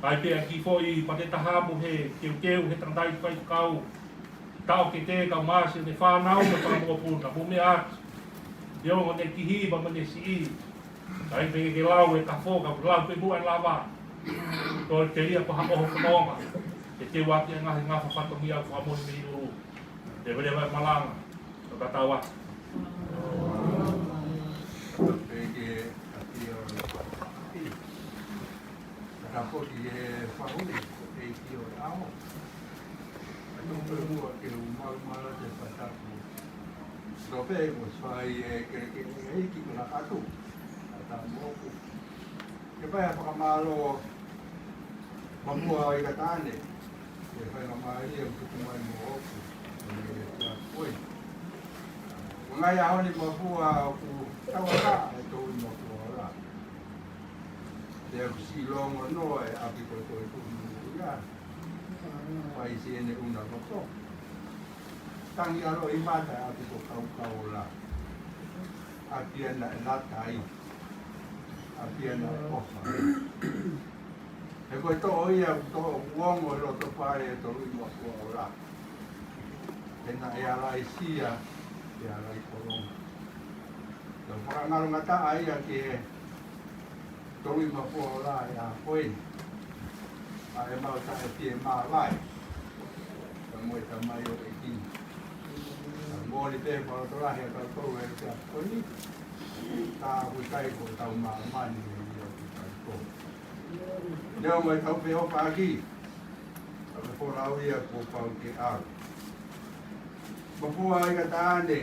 Kai pē ʻa e kiʻi foʻi pate taha mo e teuteu he tangataʻeiki faifekau. Taʻokete, kau māsino, fānau mo e fakamokopuna, mou meʻa atu. Neongo ʻene kiʻi hiva mo ʻene siʻi. Kae ʻikai ke lau e kafo, ka lau pē muʻa e lava. Toe telia pē ha ʻoho fononga. Ke teu ʻaki e ngaahi ngafa fatongia ʻoku fakamoʻoni mei ʻolunga. Leveleva e malanga. Tau tatau atu. Pea ke ʻafio ʻi he fakaʻapi. Ka ko e fāʻuli, ko e ʻEiki ʻo e ʻao. Ka tau pē muʻa ke u malumalu atu he fakatapu. Tau pē ʻosi fai e kelekele ʻEiki ko e laka atu. Ka tau moʻoku. Ke fai ha fakamālō, Mafua ʻo Ikataane, ke fai ngā mālie ʻoku tuku mai moʻoku, ʻo ne kia koe. Ko e ngaahi ʻaho ni Mafua ʻoku tauʻatāina e Toluʻi Mafua Ola. Pea ʻoku siʻi longonoa e ʻapi ko e Toetuʻu Moʻui ia. Fai siʻene ʻuna loto. Tangi ʻa loʻimata e ʻapi ko Kaukau Ola. ʻApi ia naʻe lata ai. ʻApi ia naʻe ʻofa ai. He ko e toʻo ia, toʻo kuongo e loto pale e Toluʻi Mafua Ola. He naʻe ala ʻi Sia, pea ala ʻi Kolonga. Tau fakangalongataʻa ia ki he Toluʻi Mafua Ola ʻi he ʻaho ko eni. ʻA e mau taʻe fie māvae. Ka mo e tamai ʻo e kini. Ka moʻoni pē fakalotolahi ʻa tautolu he ʻaho ko eni. Ka ʻoku ʻikai ko ʻetau māmani ia ʻoku tau tō. Neongo ʻetau feʻofaʻaki. Ka ko e folau ia kuo pau ke ʻalu. Mafua ʻo Ikataane.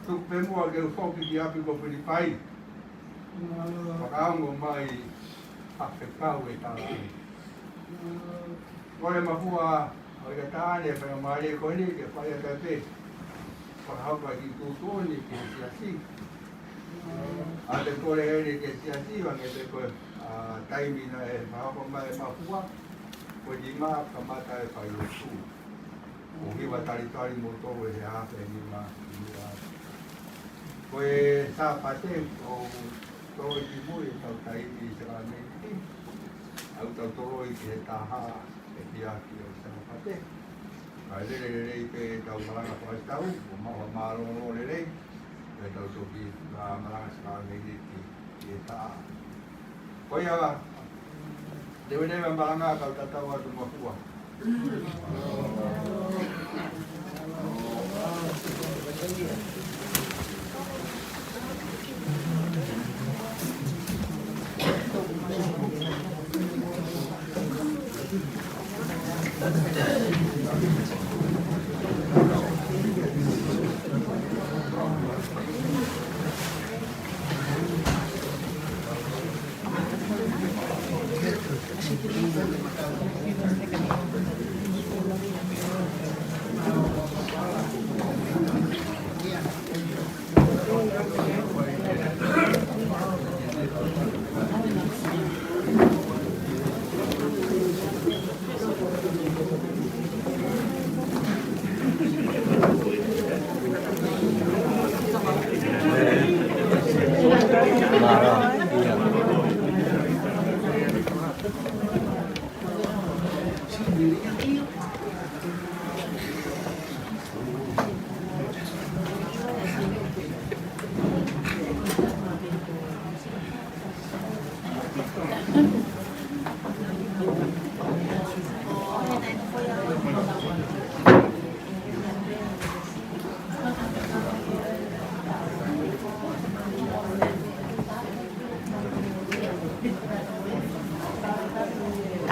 Tuku pē muʻa ke u foki ki ʻapi ko Filipai. Fakaongo mai ha fekau e talaʻi. Kole Mafua ʻo Ikataane, fai ngā mālie ko eni ke fai atu pē. Fakahoko e kiʻi tuʻutuʻuni ki he siasi. ʻA e kole eni ki he siasi, hangē pē ko e, ʻa, taimi naʻe fakahoko mai ʻe Mafua. Ko e nima kamata e fai lotu. Ko e hiva talitali mo tolu ʻe he hafe nima, nima. Ko e Sāpate, ʻoku toloi kimui ʻetau taimi sākalamēniti. ʻOku tau toloi ki he taha ʻefiafi ʻo e Sāpate. Kae lele lelei pē ʻetau malanga fakasitau, ʻo maʻu ha mālōlō lelei. Pea tau toki malanga sākalamēniti ʻi he taha. Ko ia, leveleva e malanga kau tatau atu Mafua.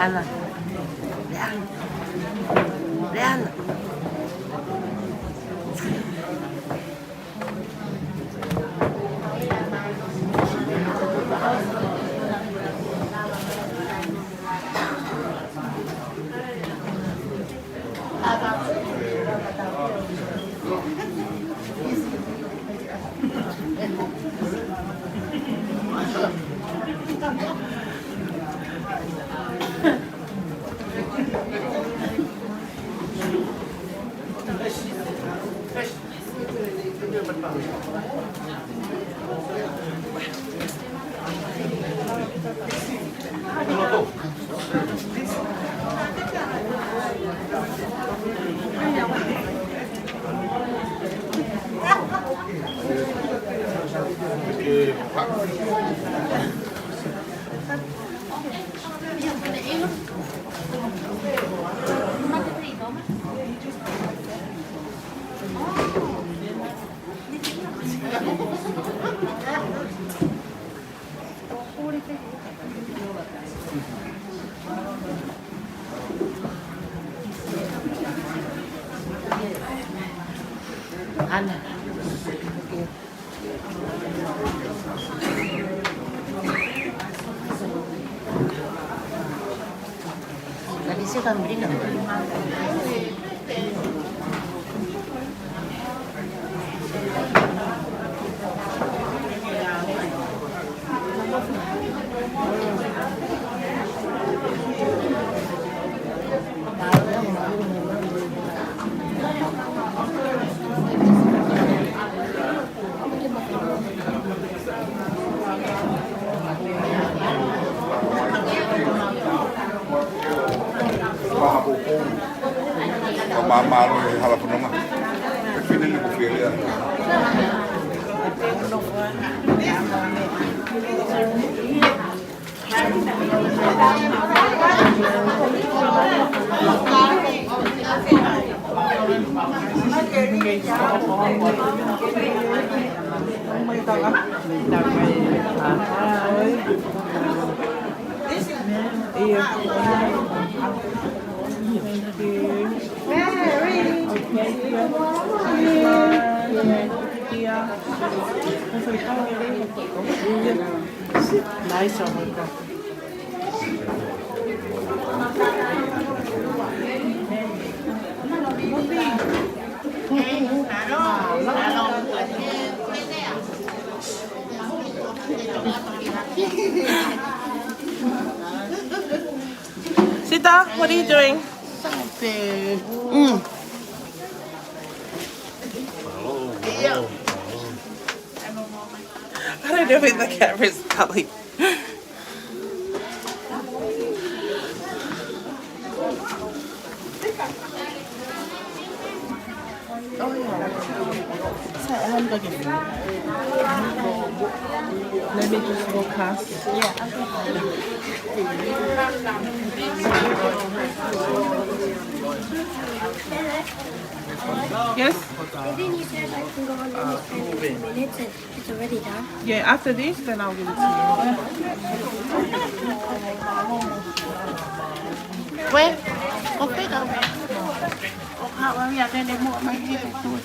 Ana. Leana. Leana. Ana. Tadi saya kan beli nama. Ka māmālohi e hala fononga. E fine ni ko Fielea. Nice, oh my God. Sita, what are you doing? Something. Mm. I don't know if the camera's probably. Oh, yeah. So, um, okay. Let me just go past. Yeah, okay. Yes? I think you said I can go on in fifteen minutes. It's already done. Yeah, after this, then I'll give it to you. Wait. Okay, go. Oh, how are we? I don't know what my head is doing.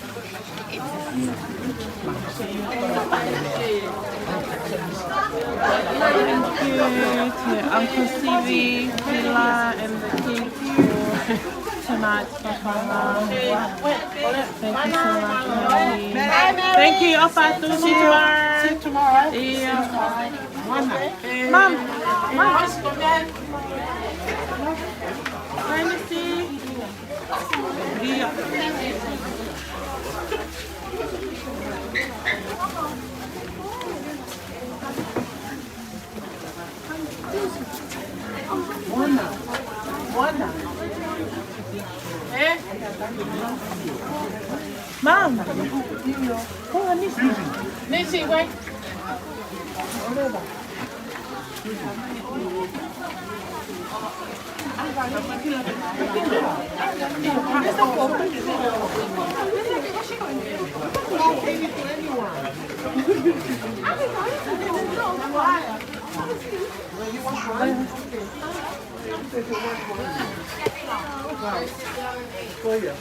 Thank you to Uncle Stevie, Pilar, and the kids for tonight's performance. Thank you so much, honey. Thank you, Opatu. See you tomorrow. See you tomorrow. Yeah. Mom. Mom. Hi, Missy. Yeah. Moana. Moana. Eh? Mom. Oh, Nisi. Nisi, wait.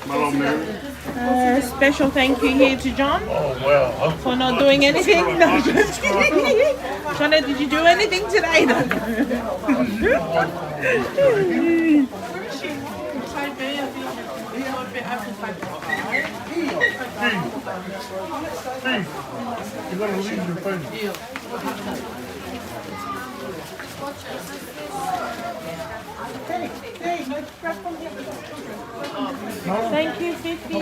Hello, Mary. Uh, special thank you here to John for not doing anything. No, just kidding. John, did you do anything today? No. Thank you, Fifi.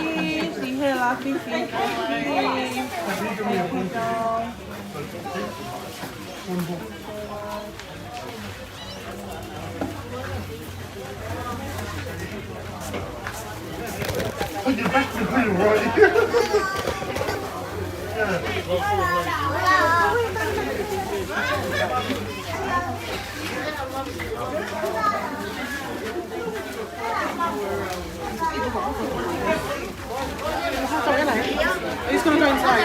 Sihela, Fifi. Thank you. Thank you, John. Put your back to me, Roy. Yeah. He's gonna go inside.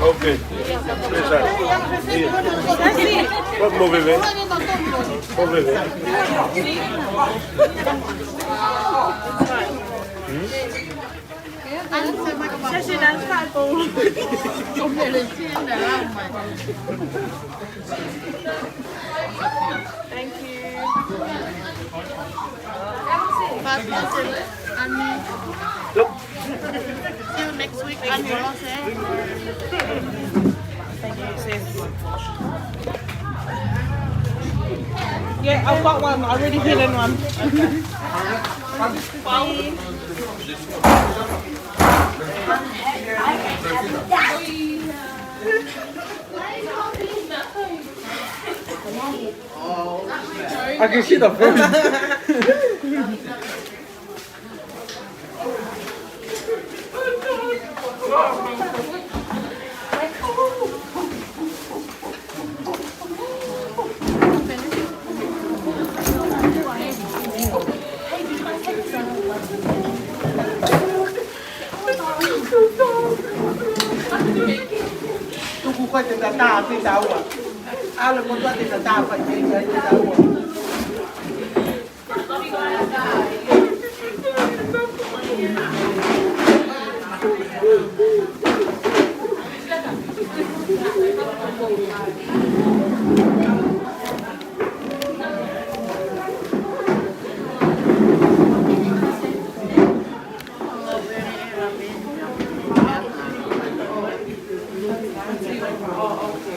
Okay. Esa. Iya. Vamos beber. Vamos beber. Thank you. Bye, Annie. See you next week, Annie. Thank you, sis. Yeah, I've got one. I already hidden one. I can see the furnace. Tuku ko e te tatā pē taua. ʻAlu mo tua te tatā fai pē ia te taua.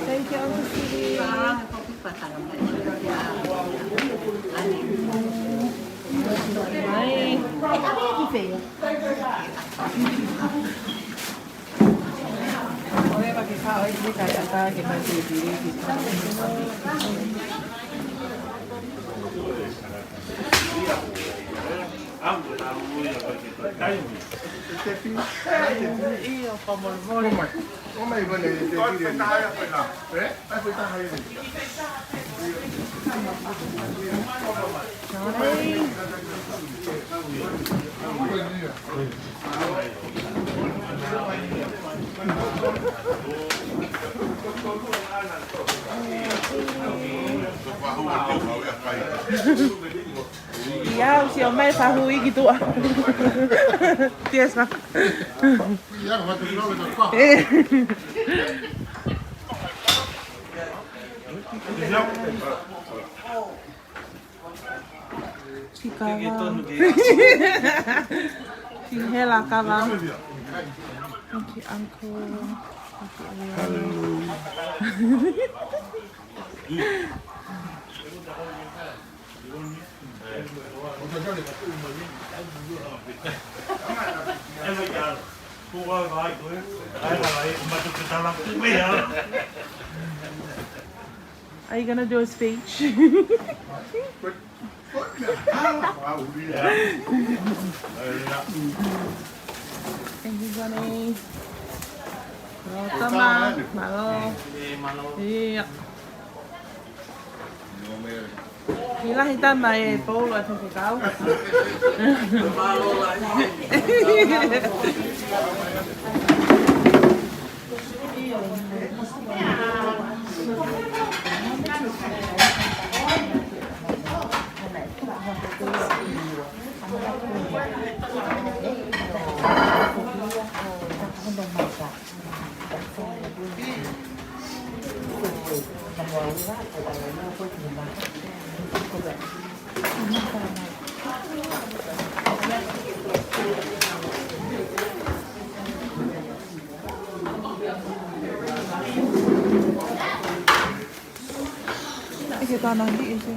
Thank you, Uncle Siri. Bye. Ia, ʻosi ʻomai fahu iki tua. Tiesa. Ki kava. Ki hela kava. Thank you, uncle. Thank you, everyone. Are you gonna do a speech? Thank you, Johnny. Mālō, Tama. Mālō. Ia. Kiʻi lahi Tama e polo atu ke kau. Ike tānaki ʻe se.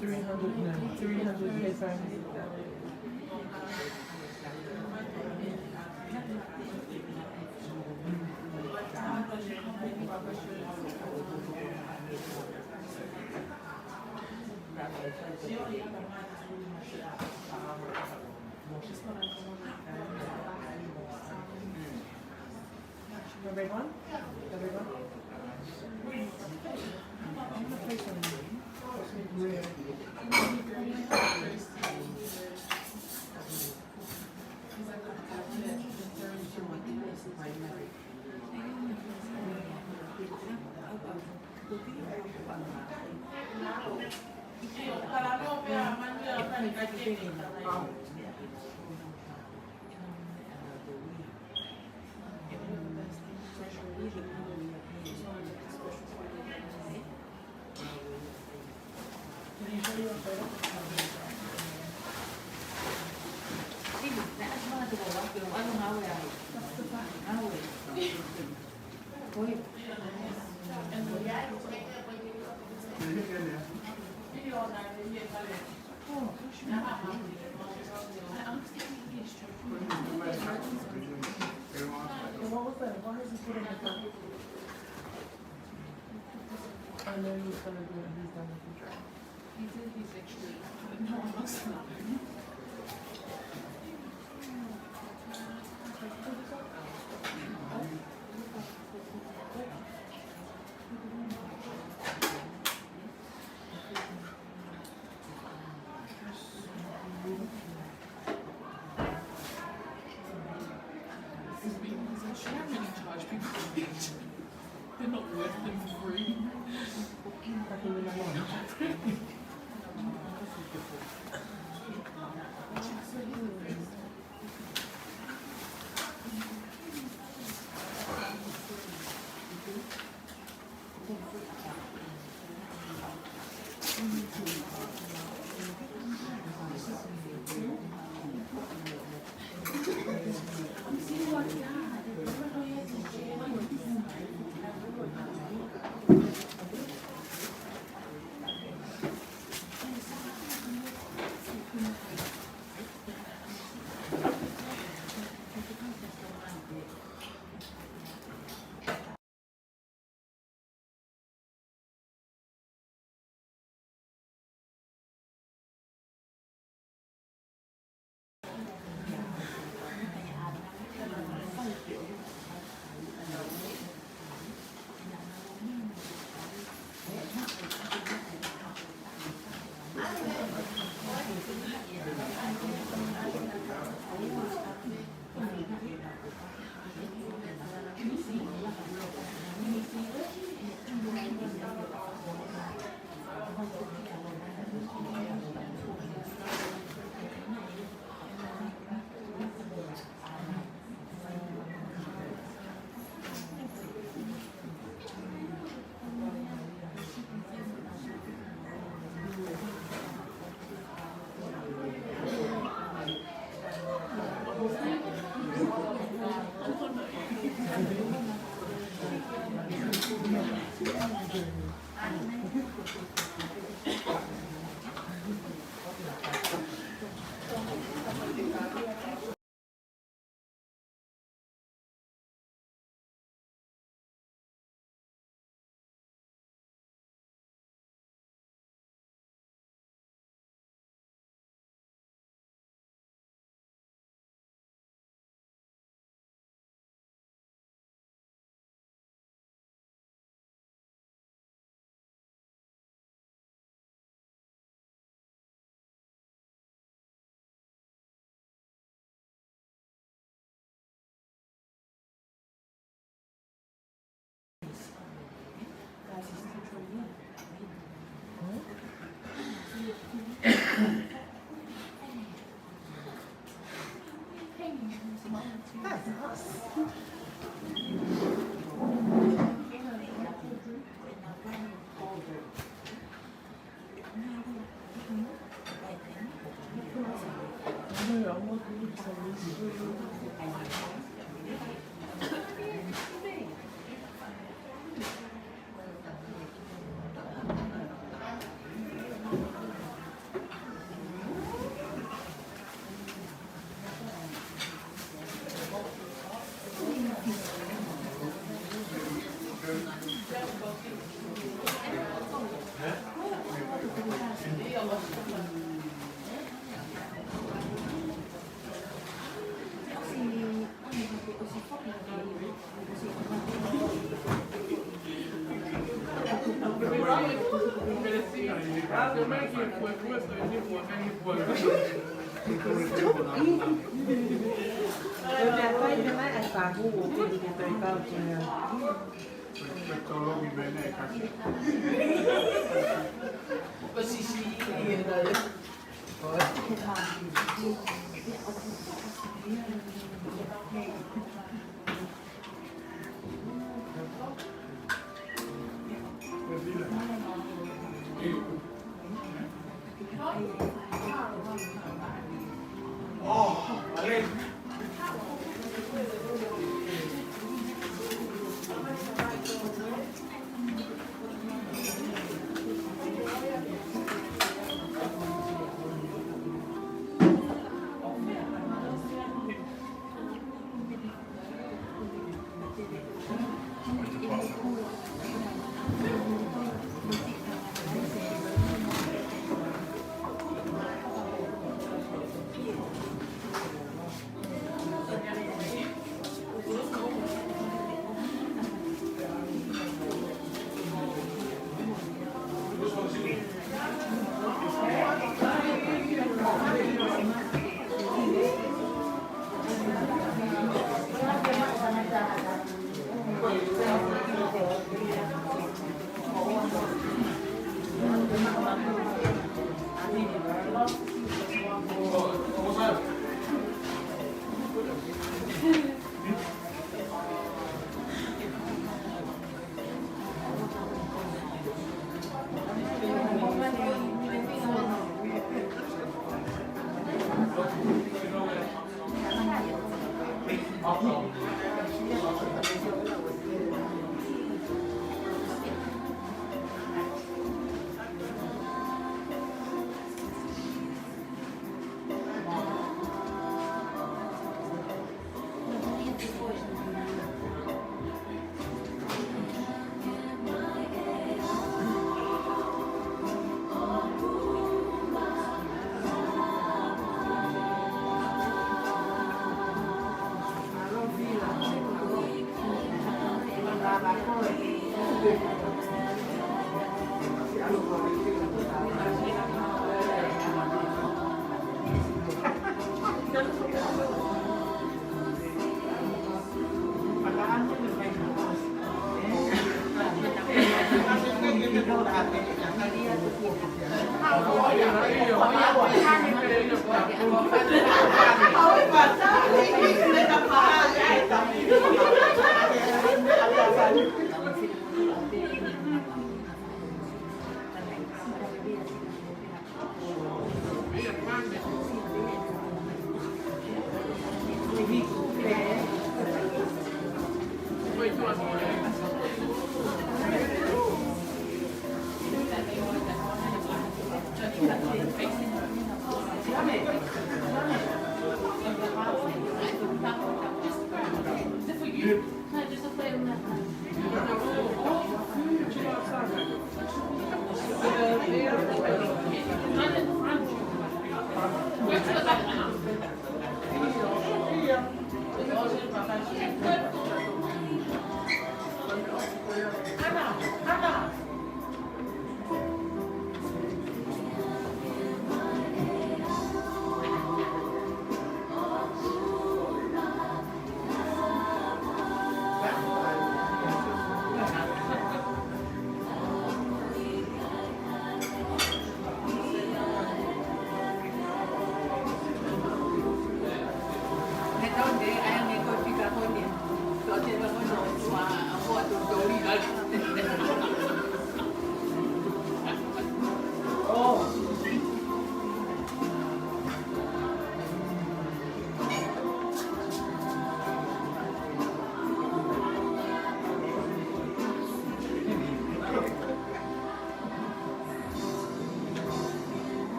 Three hundred, no, three hundred paper. The red one? The red one? I'm gonna play some. What was that? Why is he putting it back? I know he was gonna do it, he's done with the dress. He did, he's actually, no one else. They're not worth them for free.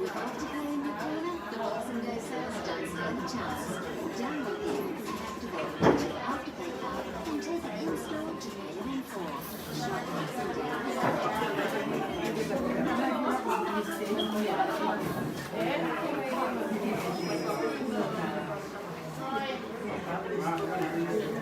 With Optical in your corner, the Boxing Day sales don't stand a chance. Download the Optical app and take it in-store to pay it in full. Shop Boxing Day.